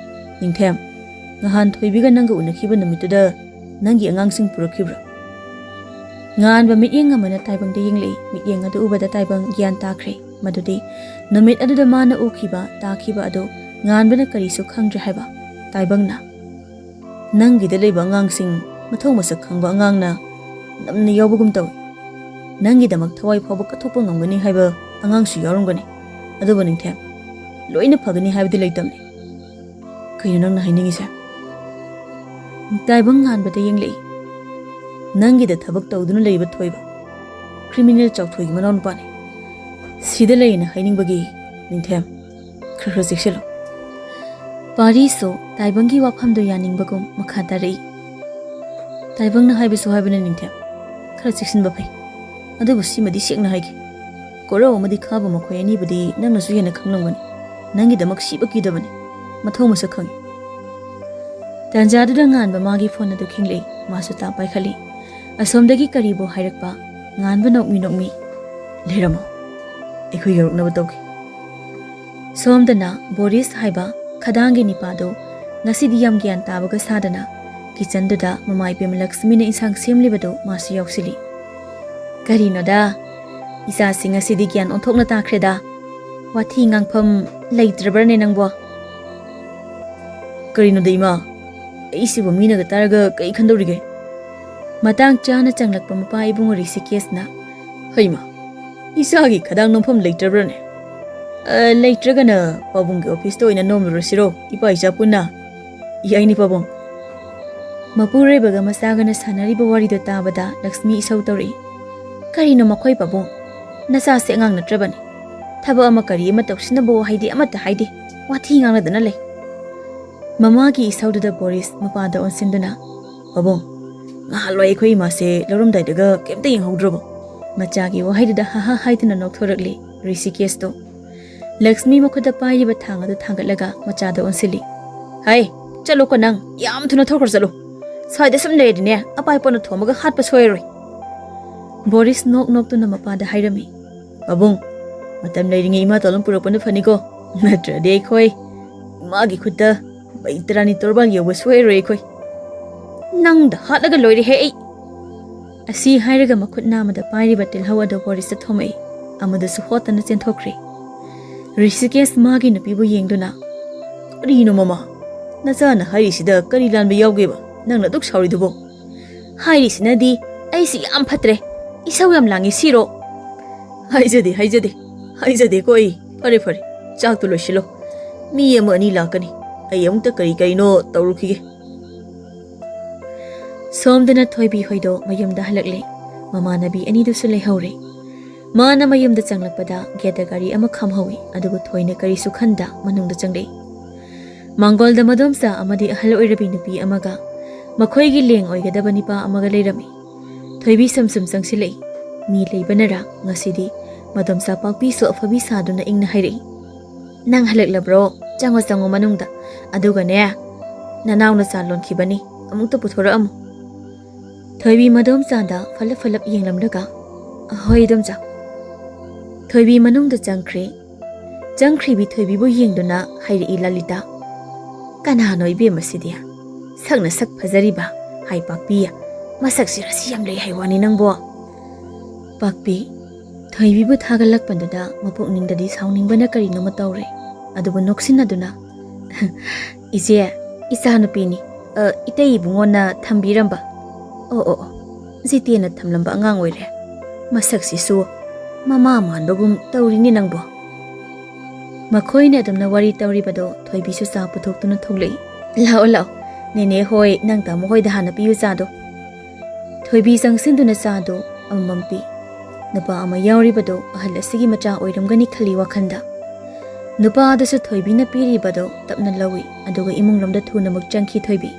"ꯅꯤꯡꯊꯦꯝ, ꯅꯍꯥꯟ ꯊꯣꯏꯕꯤꯒ ꯅꯪꯒ ꯎꯅꯈꯤꯕ ꯅꯨꯃꯤꯠꯇꯨꯗ ꯅꯪꯒꯤ ꯑꯉꯥꯡꯁꯤꯡ ꯄꯨꯔꯛꯈꯤꯕ꯭ꯔꯥ?" ꯉꯥꯟꯕ ꯃꯤꯠꯌꯦꯡ ꯑꯃꯅ ꯇꯥꯏꯕꯪꯗ ꯌꯦꯡꯂꯛꯏ꯫ ꯃꯤꯠꯌꯦꯡ ꯑꯗꯨ ꯎꯕꯗ ꯇꯥꯏꯕꯪ ꯒ꯭ꯌꯥꯟ ꯇꯥꯈ꯭ꯔꯦ꯫ ꯃꯗꯨꯗꯤ ꯅꯨꯃꯤꯠ ꯑꯗꯨꯗ ꯃꯥꯅ ꯎꯈꯤꯕ, ꯇꯥꯈꯤꯕ ꯑꯗꯨ ꯉꯥꯟꯕꯅ ꯀꯔꯤꯁꯨ ꯈꯪꯗ꯭ꯔꯦ ꯍꯥꯏꯕ꯫ ꯇꯥꯏꯕꯪꯅ, "ꯅꯪꯒꯤꯗ ꯂꯩꯕ ꯑꯉꯥꯡꯁꯤꯡ ꯃꯊꯧ ꯃꯁꯛ ꯈꯪꯕ ꯑꯉꯥꯡꯅ ꯅꯝꯅ ꯌꯥꯎꯕꯒꯨꯝ ꯇꯧꯏ꯫ ꯅꯪꯒꯤꯗꯃꯛ ꯊꯋꯥꯏ ꯐꯥꯎꯕ ꯀꯠꯊꯣꯛꯄ ꯉꯝꯒꯅꯤ ꯍꯥꯏꯕ ꯑꯉꯥꯡꯁꯨ ꯌꯥꯎꯔꯝꯒꯅꯤ꯫ ꯑꯗꯨꯕꯨ ꯅꯤꯡꯊꯦꯝ, ꯂꯣꯏꯅ ꯐꯒꯅꯤ ꯍꯥꯏꯕꯗꯤ ꯂꯩꯇꯕꯅꯤ꯫" "ꯀꯩꯅꯣ ꯅꯪꯅ ꯍꯥꯏꯅꯤꯡꯉꯤꯁꯦ?" ꯇꯥꯏꯕꯪ ꯉꯥꯟꯕꯗ ꯌꯦꯡꯂꯛꯏ꯫ "ꯅꯪꯒꯤꯗ ꯊꯕꯛ ꯇꯧꯗꯨꯅ ꯂꯩꯕ ꯊꯣꯏꯕ, ꯀ꯭ꯔꯤꯃꯤꯅꯦꯜ ꯆꯥꯎꯊꯣꯏꯒꯤ ꯃꯅꯥꯎꯅꯨꯄꯥꯅꯤ꯫ ꯁꯤꯗ ꯂꯩꯅ ꯍꯥꯏꯅꯤꯡꯕꯒꯤ, ꯅꯤꯡꯊꯦꯝ, ꯈꯔ ꯈꯔ ꯆꯦꯛꯁꯤꯜꯂꯨ꯫" ꯄꯥꯔꯤꯁꯨ ꯇꯥꯏꯕꯪꯒꯤ ꯋꯥꯐꯝꯗꯨ ꯌꯥꯅꯤꯡꯕꯒꯨꯝ ꯃꯈꯥ ꯇꯥꯔꯛꯏ꯫ "ꯇꯥꯏꯕꯪꯅ ꯍꯥꯏꯕꯁꯨ ꯍꯥꯏꯕꯅ, ꯅꯤꯡꯊꯦꯝ, ꯈꯔ ꯆꯦꯛꯁꯤꯟꯕ ꯐꯩ꯫ ꯑꯗꯨꯕꯨ ꯁꯤꯃꯗꯤ ꯁꯦꯡꯅ ꯍꯥꯏꯒꯦ, ꯀꯣꯔꯧ ꯑꯃꯗꯤ ꯈꯥꯕ ꯃꯈꯣꯏ ꯑꯅꯤꯕꯨꯗꯤ ꯅꯪꯅꯁꯨ ꯍꯦꯟꯅ ꯈꯪꯂꯝꯒꯅꯤ꯫ ꯅꯪꯒꯤꯗꯃꯛ ꯁꯤꯕ ꯀꯤꯗꯕꯅꯤ꯫ ꯃꯊꯧ ꯃꯁꯛ ꯈꯪꯏ꯫" ꯇꯥꯟꯖꯥꯗꯨꯗ ꯉꯥꯟꯕ ꯃꯥꯒꯤ ꯐꯣꯟ ꯑꯗꯨ ꯈꯤꯡꯂꯛꯏ꯫ ꯃꯥꯁꯨ ꯇꯥ ꯄꯥꯏꯈꯠꯂꯤ꯫ ꯑꯁꯣꯝꯗꯒꯤ ꯀꯔꯤꯕꯨ ꯍꯥꯏꯔꯛꯄ? ꯉꯥꯟꯕ ꯅꯣꯛꯃꯤ ꯅꯣꯛꯃꯤ, "ꯂꯩꯔꯝꯃꯣ, ꯑꯩꯈꯣꯏ ꯌꯧꯔꯛꯅꯕ ꯇꯧꯒꯦ꯫" ꯁꯣꯝꯗꯅ ꯕꯣꯔꯤꯁ ꯍꯥꯏꯕ ꯈꯗꯥꯡꯒꯤ ꯅꯤꯄꯥꯗꯨ ꯉꯁꯤꯗꯤ ꯌꯥꯝ ꯒ꯭ꯌꯥꯟ ꯇꯥꯕꯒ ꯁꯥꯗꯅ ꯀꯤꯆꯟꯗꯨꯗ ꯃꯃꯥ ꯏꯕꯦꯝꯃ ꯂꯛꯁꯃꯤꯅ ꯏꯟꯁꯥꯡ ꯁꯦꯝꯂꯤꯕꯗꯨ ꯃꯥꯁꯨ ꯌꯥꯎꯁꯤꯜꯂꯤ꯫ "ꯀꯔꯤꯅꯣꯗ, ꯏꯆꯥꯁꯤ ꯉꯁꯤꯗꯤ ꯒ꯭ꯌꯥꯟ ꯑꯣꯟꯊꯣꯛꯅ ꯇꯥꯈ꯭ꯔꯦꯗ꯫ ꯋꯥꯊꯤ ꯉꯥꯡꯐꯝ ꯂꯩꯇ꯭ꯔꯕ꯭ꯔꯅꯦ ꯅꯪꯕꯣ?" "ꯀꯔꯤꯅꯣꯗ ꯏꯃꯥ, ꯑꯩꯁꯤꯕꯨ ꯃꯤꯅꯒ ꯇꯥꯔꯒ ꯀꯩ ꯈꯟꯗꯧꯔꯤꯒꯦ?" ꯃꯇꯥꯡ ꯆꯥꯅ ꯆꯪꯂꯛꯄ ꯃꯄꯥ ꯏꯕꯨꯡꯉꯣ ꯔꯤꯁꯤꯀꯦꯁꯅ, "ꯍꯩꯃꯥ, ꯏꯆꯥꯒꯤ ꯈꯗꯥꯡ ꯅꯣꯝꯐꯝ ꯂꯩꯇ꯭ꯔꯕ꯭ꯔꯅꯦ? ꯑ, ꯂꯩꯇ꯭ꯔꯒꯅ ꯄꯥꯕꯨꯡꯒꯤ ꯑꯣꯐꯤꯁꯇ ꯑꯣꯏꯅ ꯅꯣꯝꯂꯨꯔꯁꯤꯔꯣ, ꯏꯄꯥ ꯏꯆꯥ ꯄꯨꯟꯅ? ꯌꯥꯏꯅꯤ ꯄꯥꯕꯨꯡ꯫ ꯃꯄꯨꯔꯣꯏꯕꯒ ꯃꯆꯥꯒꯅ ꯁꯥꯟꯅꯔꯤꯕ ꯋꯥꯔꯤꯗꯨ ꯇꯥꯕꯗ ꯂꯛꯁꯃꯤ ꯏꯁꯧ ꯇꯧꯔꯛꯏ꯫ "ꯀꯔꯤꯅꯣ ꯃꯈꯣꯏ ꯄꯥꯕꯨꯡ? ꯅꯆꯥꯁꯦ ꯑꯉꯥꯡ ꯅꯠꯇ꯭ꯔꯕꯅꯤ꯫ ꯊꯕꯛ ꯑꯃ ꯀꯔꯤ ꯑꯃ ꯇꯧꯁꯤꯟꯅꯕ ꯋꯥꯍꯩꯗꯤ ꯑꯃꯠꯇ ꯍꯥꯏꯗꯦ꯫ ꯋꯥꯊꯤ ꯉꯥꯡꯅꯗꯅ ꯂꯩ꯫" ꯃꯃꯥꯒꯤ ꯏꯁꯧꯗꯨꯗ ꯕꯣꯔꯤꯁ ꯃꯄꯥꯗ ꯑꯣꯟꯁꯤꯟꯗꯨꯅ, "ꯄꯥꯕꯨꯡ, ꯉꯍꯥꯟꯋꯥꯏ ꯑꯩꯈꯣꯏ ꯏꯃꯥꯁꯦ ꯂꯧꯔꯝꯗꯥꯏꯗꯒ ꯀꯩꯝꯇ ꯌꯦꯡꯍꯧꯗ꯭ꯔꯕꯣ?" ꯃꯆꯥꯒꯤ ꯋꯥꯍꯩꯗꯨꯗ ꯍꯥ ꯍꯥ ꯍꯥꯏꯗꯨꯅ ꯅꯣꯛꯊꯣꯔꯛꯂꯤ ꯔꯤꯁꯤꯀꯦꯁꯇꯣ꯫ ꯂꯛꯁꯃꯤ ꯃꯈꯨꯠꯇ ꯄꯥꯏꯔꯤꯕ ꯊꯥꯡ ꯑꯗꯨ ꯊꯥꯡꯒꯠꯂꯒ ꯃꯆꯥꯗ ꯑꯣꯟꯁꯤꯜꯂꯤ꯫ "ꯍꯥꯏ, ꯆꯠꯂꯣꯀꯣ ꯅꯪ, ꯌꯥꯝ ꯊꯨꯅ ꯊꯣꯛꯈ꯭ꯔ ꯆꯠꯂꯣ꯫ ꯁ꯭ꯋꯥꯏꯗ ꯁꯨꯝ ꯂꯩꯔꯗꯤꯅꯦ, ꯑꯄꯥꯏ ꯄꯣꯠꯅ ꯊꯣꯝꯃꯒ ꯍꯥꯠꯄ ꯁꯣꯏꯔꯣꯏ꯫" ꯕꯣꯔꯤꯁ ꯅꯣꯛ ꯅꯣꯛꯇꯨꯅ ꯃꯄꯥꯗ ꯍꯥꯏꯔꯝꯃꯤ꯫ "ꯄꯥꯕꯨꯡ, ꯃꯇꯝ ꯂꯩꯔꯤꯉꯩ ꯏꯃꯥ ꯇꯣꯂꯣꯝ ꯄꯨꯔꯛꯄꯅ ꯐꯅꯤꯀꯣ, ꯅꯠꯇ꯭ꯔꯗꯤ ꯑꯩꯈꯣꯏ ꯏꯃꯥꯒꯤ ꯈꯨꯠꯇ ꯕꯩꯇꯔꯥꯅꯤ ꯇꯣꯔꯕꯥꯟ ꯌꯧꯕ ꯁꯣꯏꯔꯣꯏ ꯑꯩꯈꯣꯏ꯫ ꯅꯪꯗ ꯍꯥꯠꯂꯒ ꯂꯣꯏꯔꯦꯍꯦ ꯑꯩ꯫" ꯑꯁꯤ ꯍꯥꯏꯔꯒ ꯃꯈꯨꯠ ꯅꯥꯝꯃꯗ ꯄꯥꯏꯔꯤꯕ ꯇꯤꯜꯍꯧ ꯑꯗꯨ ꯕꯣꯔꯤꯁꯇ ꯊꯣꯝꯃꯛꯏ꯫ ꯑꯃꯗꯨꯁꯨ ꯍꯣꯠꯇꯅ ꯆꯦꯟꯊꯣꯛꯈ꯭ꯔꯦ꯫ ꯔꯤꯁꯤꯀꯦꯁ ꯃꯥꯒꯤ ꯅꯨꯄꯤꯕꯨ ꯌꯦꯡꯗꯨꯅ, "ꯀꯔꯤꯅꯣ ꯃꯃꯥ? ꯅꯆꯥꯅ ꯍꯥꯏꯔꯤꯁꯤꯗ ꯀꯔꯤ ꯂꯥꯟꯕ ꯌꯥꯎꯒꯦꯕ? ꯅꯪꯅ ꯑꯗꯨꯛ ꯁꯥꯎꯔꯤꯗꯨꯕꯣ?" "ꯍꯥꯏꯔꯤꯁꯤꯅꯗꯤ ꯑꯩꯁꯤ ꯌꯥꯝ ꯐꯠꯇ꯭ꯔꯦ, ꯏꯁꯧ ꯌꯥꯝ ꯂꯥꯡꯉꯤ ꯁꯤꯔꯣ?" "ꯍꯥꯏꯖꯗꯦ, ꯍꯥꯏꯖꯗꯦ, ꯍꯥꯏꯖꯗꯦꯀꯣ ꯑꯩ꯫ ꯐꯔꯦ, ꯐꯔꯦ, ꯆꯥꯛꯇꯣ ꯂꯣꯏꯁꯤꯜꯂꯣ꯫ ꯃꯤ ꯑꯃ ꯑꯅꯤ ꯂꯥꯛꯀꯅꯤ꯫ ꯑꯩ ꯑꯃꯨꯛꯇ ꯀꯔꯤ ꯀꯔꯤꯅꯣ ꯇꯧꯔꯨꯈꯤꯒꯦ꯫" ꯁꯣꯝꯗꯅ ꯊꯣꯏꯕꯤ ꯍꯣꯏꯗꯣ ꯃꯌꯨꯝꯗ ꯍꯜꯂꯛꯂꯦ꯫ ꯃꯃꯥꯟꯅꯕꯤ ꯑꯅꯤꯗꯨꯁꯨ ꯂꯩꯍꯧꯔꯦ꯫ ꯃꯥꯅ ꯃꯌꯨꯝꯗ ꯆꯪꯂꯛꯄꯗ ꯒꯦꯠꯇ ꯒꯥꯔꯤ ꯑꯃ ꯈꯥꯝꯍꯧꯏ, ꯑꯗꯨꯕꯨ ꯊꯣꯏꯅ ꯀꯔꯤꯁꯨ ꯈꯟꯗ ꯃꯅꯨꯡꯗ ꯆꯪꯂꯛꯏ꯫ ꯃꯥꯡꯒꯣꯜꯗ ꯃꯗꯣꯝꯆꯥ ꯑꯃꯗꯤ ꯑꯍꯜ ꯑꯣꯏꯔꯕꯤ ꯅꯨꯄꯤ ꯑꯃꯒ ꯃꯈꯣꯏꯒꯤ ꯂꯦꯡ ꯑꯣꯏꯒꯗꯕ ꯅꯤꯄꯥ ꯑꯃꯒ ꯂꯩꯔꯝꯃꯤ꯫ ꯊꯣꯏꯕꯤ ꯁꯨꯝ ꯁꯨꯝ ꯆꯪꯁꯤꯜꯂꯛꯏ꯫ ꯃꯤ ꯂꯩꯕꯅꯔ ꯉꯁꯤꯗꯤ ꯃꯗꯣꯝꯆꯥ ꯄꯥꯛꯄꯤꯁꯨ ꯑꯐꯕꯤ ꯁꯥꯗꯨꯅ ꯏꯪꯅ ꯍꯥꯏꯔꯛꯏ, "ꯅꯪ ꯍꯜꯂꯛꯂꯕ꯭ꯔꯣ? ꯆꯪꯉꯣ, ꯆꯪꯉꯣ ꯃꯅꯨꯡꯗ꯫ ꯑꯗꯨꯒꯅꯦ, ꯅꯅꯥꯎ ꯅꯆꯥ ꯂꯣꯟꯈꯤꯕꯅꯤ, ꯑꯃꯨꯛꯇ ꯄꯨꯊꯣꯔꯛꯑꯝꯃꯨ꯫" ꯊꯣꯏꯕꯤ ꯃꯗꯣꯝꯆꯥꯗ ꯐꯠꯂꯞ ꯐꯠꯂꯞ ꯌꯦꯡꯂꯝꯂꯒ, "ꯍꯣꯏ, ꯏꯗꯣꯝꯆꯥ꯫" ꯊꯣꯏꯕꯤ ꯃꯅꯨꯡꯗ ꯆꯪꯈ꯭ꯔꯦ꯫ ꯆꯪꯈ꯭ꯔꯤꯕꯤ ꯊꯣꯏꯕꯤꯕꯨ ꯌꯦꯡꯗꯨꯅ ꯍꯥꯏꯔꯛꯏ ꯂꯂꯤꯇꯥ, "ꯀꯅꯥꯅꯣ ꯏꯕꯦꯝꯃ ꯁꯤꯗꯤ? ꯁꯛꯅ ꯁꯛ ꯐꯖꯔꯤꯕ ꯍꯥꯏ ꯄꯥꯛꯄꯤ, ꯃꯁꯛꯁꯤ ꯔꯥꯁꯤ ꯌꯥꯝ ꯂꯩ ꯍꯥꯏ ꯋꯥꯅꯤ ꯅꯪꯕꯣ꯫" ꯄꯥꯛꯄꯤ, ꯊꯣꯏꯕꯤꯕꯨ ꯊꯥꯒꯠꯂꯛꯄꯗꯨꯗ ꯃꯄꯨꯛꯅꯤꯡꯗꯗꯤ ꯁꯥꯎꯅꯤꯡꯕꯅ ꯀꯔꯤꯅꯣꯃ ꯇꯧꯔꯦ꯫ ꯑꯗꯨꯕꯨ ꯅꯣꯛꯁꯤꯟꯅꯗꯨꯅ, "ꯏꯆꯦ, ꯏꯆꯥꯅꯨꯄꯤꯅꯤ꯫ ꯑ, ꯏꯇꯩ ꯏꯕꯨꯡꯉꯣꯅ ꯊꯝꯕꯤꯔꯝꯕ꯫" "ꯑꯣ, ꯑꯣ, ꯑꯣ, ꯖꯤꯇꯦꯟꯅ ꯊꯝꯂꯝꯕ ꯑꯉꯥꯡ ꯑꯣꯏꯔꯦ꯫ ꯃꯁꯛꯁꯤꯁꯨ ꯃꯃꯥ ꯃꯥꯟꯕꯒꯨꯝ ꯇꯧꯔꯤꯅꯦ ꯅꯪꯕꯣ꯫ ꯃꯈꯣꯏꯅ ꯑꯗꯨꯝꯅ ꯋꯥꯔꯤ ꯇꯧꯔꯤꯕꯗꯣ ꯊꯣꯏꯕꯤꯁꯨ ꯆꯥ ꯄꯨꯊꯣꯛꯇꯨꯅ ꯊꯣꯛꯂꯛꯏ꯫ "ꯂꯥꯛꯑꯣ, ꯂꯥꯛꯑꯣ, ꯅꯦꯅꯦ ꯍꯣꯏ, ꯅꯪ ꯇꯥꯃꯣ ꯍꯣꯏꯗ ꯍꯥꯟꯅ ꯄꯤꯌꯨ ꯆꯥꯗꯣ"꯫ ꯊꯣꯏꯕꯤ ꯆꯪꯁꯤꯟꯗꯨꯅ ꯆꯥꯗꯣ ꯑꯃꯃꯝ ꯄꯤ꯫ ꯅꯨꯄꯥ ꯑꯃ ꯌꯥꯎꯔꯤꯕꯗꯣ ꯑꯍꯜ ꯑꯁꯤꯒꯤ ꯃꯆꯥ ꯑꯣꯏꯔꯝꯒꯅꯤ ꯈꯜꯂꯤ ꯋꯥꯈꯜꯗ꯫ ꯅꯨꯄꯥ ꯑꯗꯨꯁꯨ ꯊꯣꯏꯕꯤꯅ ꯄꯤꯔꯤꯕꯗꯣ ꯇꯞꯅ ꯂꯧꯏ, ꯑꯗꯨꯒ ꯏꯃꯨꯡ ꯂꯣꯝꯗ ꯊꯨꯅꯃꯛ ꯆꯪꯈꯤ ꯊꯣꯏꯕꯤ꯫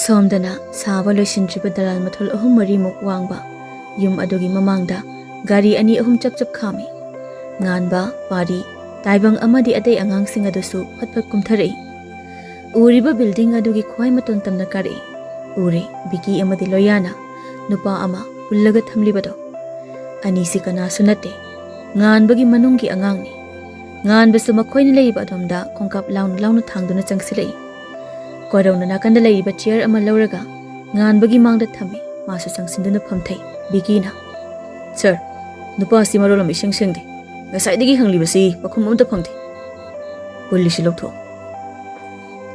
ꯁꯣꯝꯗꯅ ꯁꯥꯕ ꯂꯣꯏꯁꯤꯟꯗ꯭ꯔꯤꯕ ꯗꯂꯥꯜ ꯃꯊꯣꯜ ꯑꯍꯨꯝ ꯃꯔꯤꯃꯨꯛ ꯋꯥꯡꯕ ꯌꯨꯝ ꯑꯗꯨꯒꯤ ꯃꯃꯥꯡꯗ ꯒꯥꯔꯤ ꯑꯅꯤ ꯑꯍꯨꯝ ꯆꯞ ꯆꯞ ꯈꯥꯝꯃꯤ꯫ ꯉꯥꯟꯕ, ꯄꯥꯔꯤ, ꯇꯥꯏꯕꯪ ꯑꯃꯗꯤ ꯑꯇꯩ ꯑꯉꯥꯡꯁꯤꯡ ꯑꯗꯨꯁꯨ ꯐꯠ ꯐꯠ ꯀꯨꯝꯊꯔꯛꯏ꯫ ꯎꯔꯤꯕ building ꯑꯗꯨꯒꯤ ꯈ꯭ꯋꯥꯏ ꯃꯇꯣꯟ ꯇꯝꯅ ꯀꯥꯔꯛꯏ꯫ ꯎꯔꯦ, ꯕꯤꯀꯤ ꯑꯃꯗꯤ ꯂꯣꯌꯥꯅ ꯅꯨꯄꯥ ꯑꯃ ꯄꯨꯜꯂꯒ ꯊꯝꯂꯤꯕꯗꯣ꯫ ꯑꯅꯤꯁꯤ ꯀꯅꯥꯁꯨ ꯅꯠꯇꯦ, ꯉꯥꯟꯕꯒꯤ ꯃꯅꯨꯡꯒꯤ ꯑꯉꯥꯡꯅꯤ꯫ ꯉꯥꯟꯕꯁꯨ ꯃꯈꯣꯏꯅ ꯂꯩꯔꯤꯕ ꯑꯗꯣꯝꯗ ꯈꯣꯡꯀꯥꯞ ꯂꯥꯎꯅ ꯂꯥꯎꯅ ꯊꯥꯡꯗꯨꯅ ꯆꯪꯁꯤꯜꯂꯛꯏ꯫ ꯀꯣꯔꯧꯅ ꯅꯥꯀꯟꯗ ꯂꯩꯔꯤꯕ chair ꯑꯃ ꯂꯧꯔꯒ ꯉꯥꯟꯕꯒꯤ ꯃꯥꯡꯗ ꯊꯝꯃꯤ꯫ ꯃꯥꯁꯨ ꯆꯪꯁꯤꯟꯗꯨꯅ ꯐꯝꯊꯩ꯫ ꯕꯤꯀꯤꯅ, "ꯁꯥꯔ, ꯅꯨꯄꯥꯁꯤ ꯃꯔꯣꯜ ꯑꯃ ꯏꯁꯦꯡ ꯁꯦꯡꯗꯦ꯫ ꯉꯁꯥꯏꯗꯒꯤ ꯍꯪꯂꯤꯕꯁꯤ ꯄꯥꯎꯈꯨꯝ ꯑꯃꯠꯇ ꯐꯪꯗꯦ꯫ ꯄꯨꯜꯂꯤꯁꯤ ꯂꯧꯊꯣꯛꯑꯣ"꯫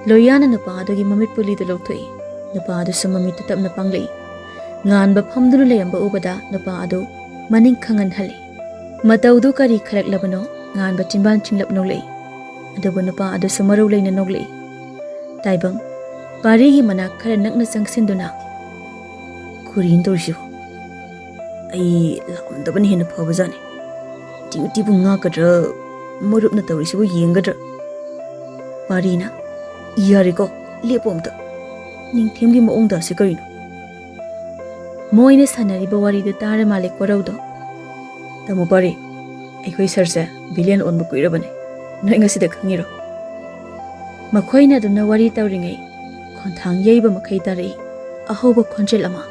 ꯂꯣꯌꯥꯅ ꯅꯨꯄꯥ ꯑꯗꯨꯒꯤ ꯃꯃꯤꯠ ꯄꯨꯂꯤꯗꯨ ꯂꯧꯊꯣꯛꯏ꯫ ꯅꯨꯄꯥ ꯑꯗꯨꯁꯨ ꯃꯃꯤꯠꯇꯨ ꯇꯞꯅ ꯄꯥꯡꯂꯛꯏ꯫ ꯉꯥꯟꯕ ꯐꯝꯗꯨꯅ ꯂꯩꯔꯝꯕ ꯎꯕꯗ ꯅꯨꯄꯥ ꯑꯗꯨ ꯃꯅꯤꯡ ꯈꯪꯍꯟꯍꯜꯂꯤ꯫ ꯃꯇꯧꯗꯨ ꯀꯔꯤ ꯈꯜꯂꯛꯂꯕꯅꯣ, ꯉꯥꯟꯕ ꯆꯤꯟꯕꯥꯟ ꯆꯤꯡꯂꯞ ꯅꯣꯛꯂꯛꯏ꯫ ꯑꯗꯨꯕꯨ ꯅꯨꯄꯥ ꯑꯗꯨꯁꯨ ꯃꯔꯧ ꯂꯩꯅ ꯅꯣꯛꯂꯛꯏ꯫ ꯇꯥꯏꯕꯪ, ꯄꯥꯔꯤꯒꯤ ꯃꯅꯥꯛ ꯈꯔ ꯅꯛꯅ ꯆꯪꯁꯤꯟꯗꯨꯅ, "ꯀꯔꯤꯅꯣ ꯇꯧꯔꯤꯁꯤꯕꯣ? ꯑꯩ ꯂꯥꯛꯂꯝꯗꯕꯅ ꯍꯦꯟꯅ ꯐꯕꯖꯥꯠꯅꯤ꯫ Dutyꯕꯨ ꯉꯥꯛꯀꯗ꯭ꯔꯥ, ꯃꯔꯨꯞꯅ ꯇꯧꯔꯤꯁꯤꯕꯨ ꯌꯦꯡꯒꯗ꯭ꯔꯥ?" ꯄꯥꯔꯤꯅ, "ꯌꯥꯔꯦꯀꯣ, ꯂꯦꯞꯄꯣ ꯑꯝꯇ꯫ ꯅꯤꯡꯊꯦꯝꯒꯤ ꯃꯑꯣꯡꯗ ꯑꯁꯤ ꯀꯔꯤꯅꯣ?" ꯃꯣꯏꯅ ꯁꯥꯟꯅꯔꯤꯕ ꯋꯥꯔꯤꯗꯨ ꯇꯥꯔ ꯃꯥꯜꯂꯦ ꯀꯣꯔꯧꯗꯣ꯫ "ꯇꯥꯃꯣ ꯄꯥꯔꯤ, ꯑꯩꯈꯣꯏ ꯁꯥꯔꯁꯦ villain ꯑꯣꯟꯕ ꯀꯨꯏꯔꯕꯅꯤ꯫ ꯅꯣꯏ ꯉꯁꯤꯗ ꯈꯪꯉꯤꯔꯣ?" ꯃꯈꯣꯏꯅ ꯑꯗꯨꯝꯅ ꯋꯥꯔꯤ ꯇꯧꯔꯤꯉꯩ ꯈꯣꯟꯊꯥꯡ ꯌꯩꯕ ꯃꯈꯩ ꯇꯥꯔꯛꯏ ꯑꯍꯧꯕ ꯈꯣꯟꯖꯦꯜ ꯑꯃ꯫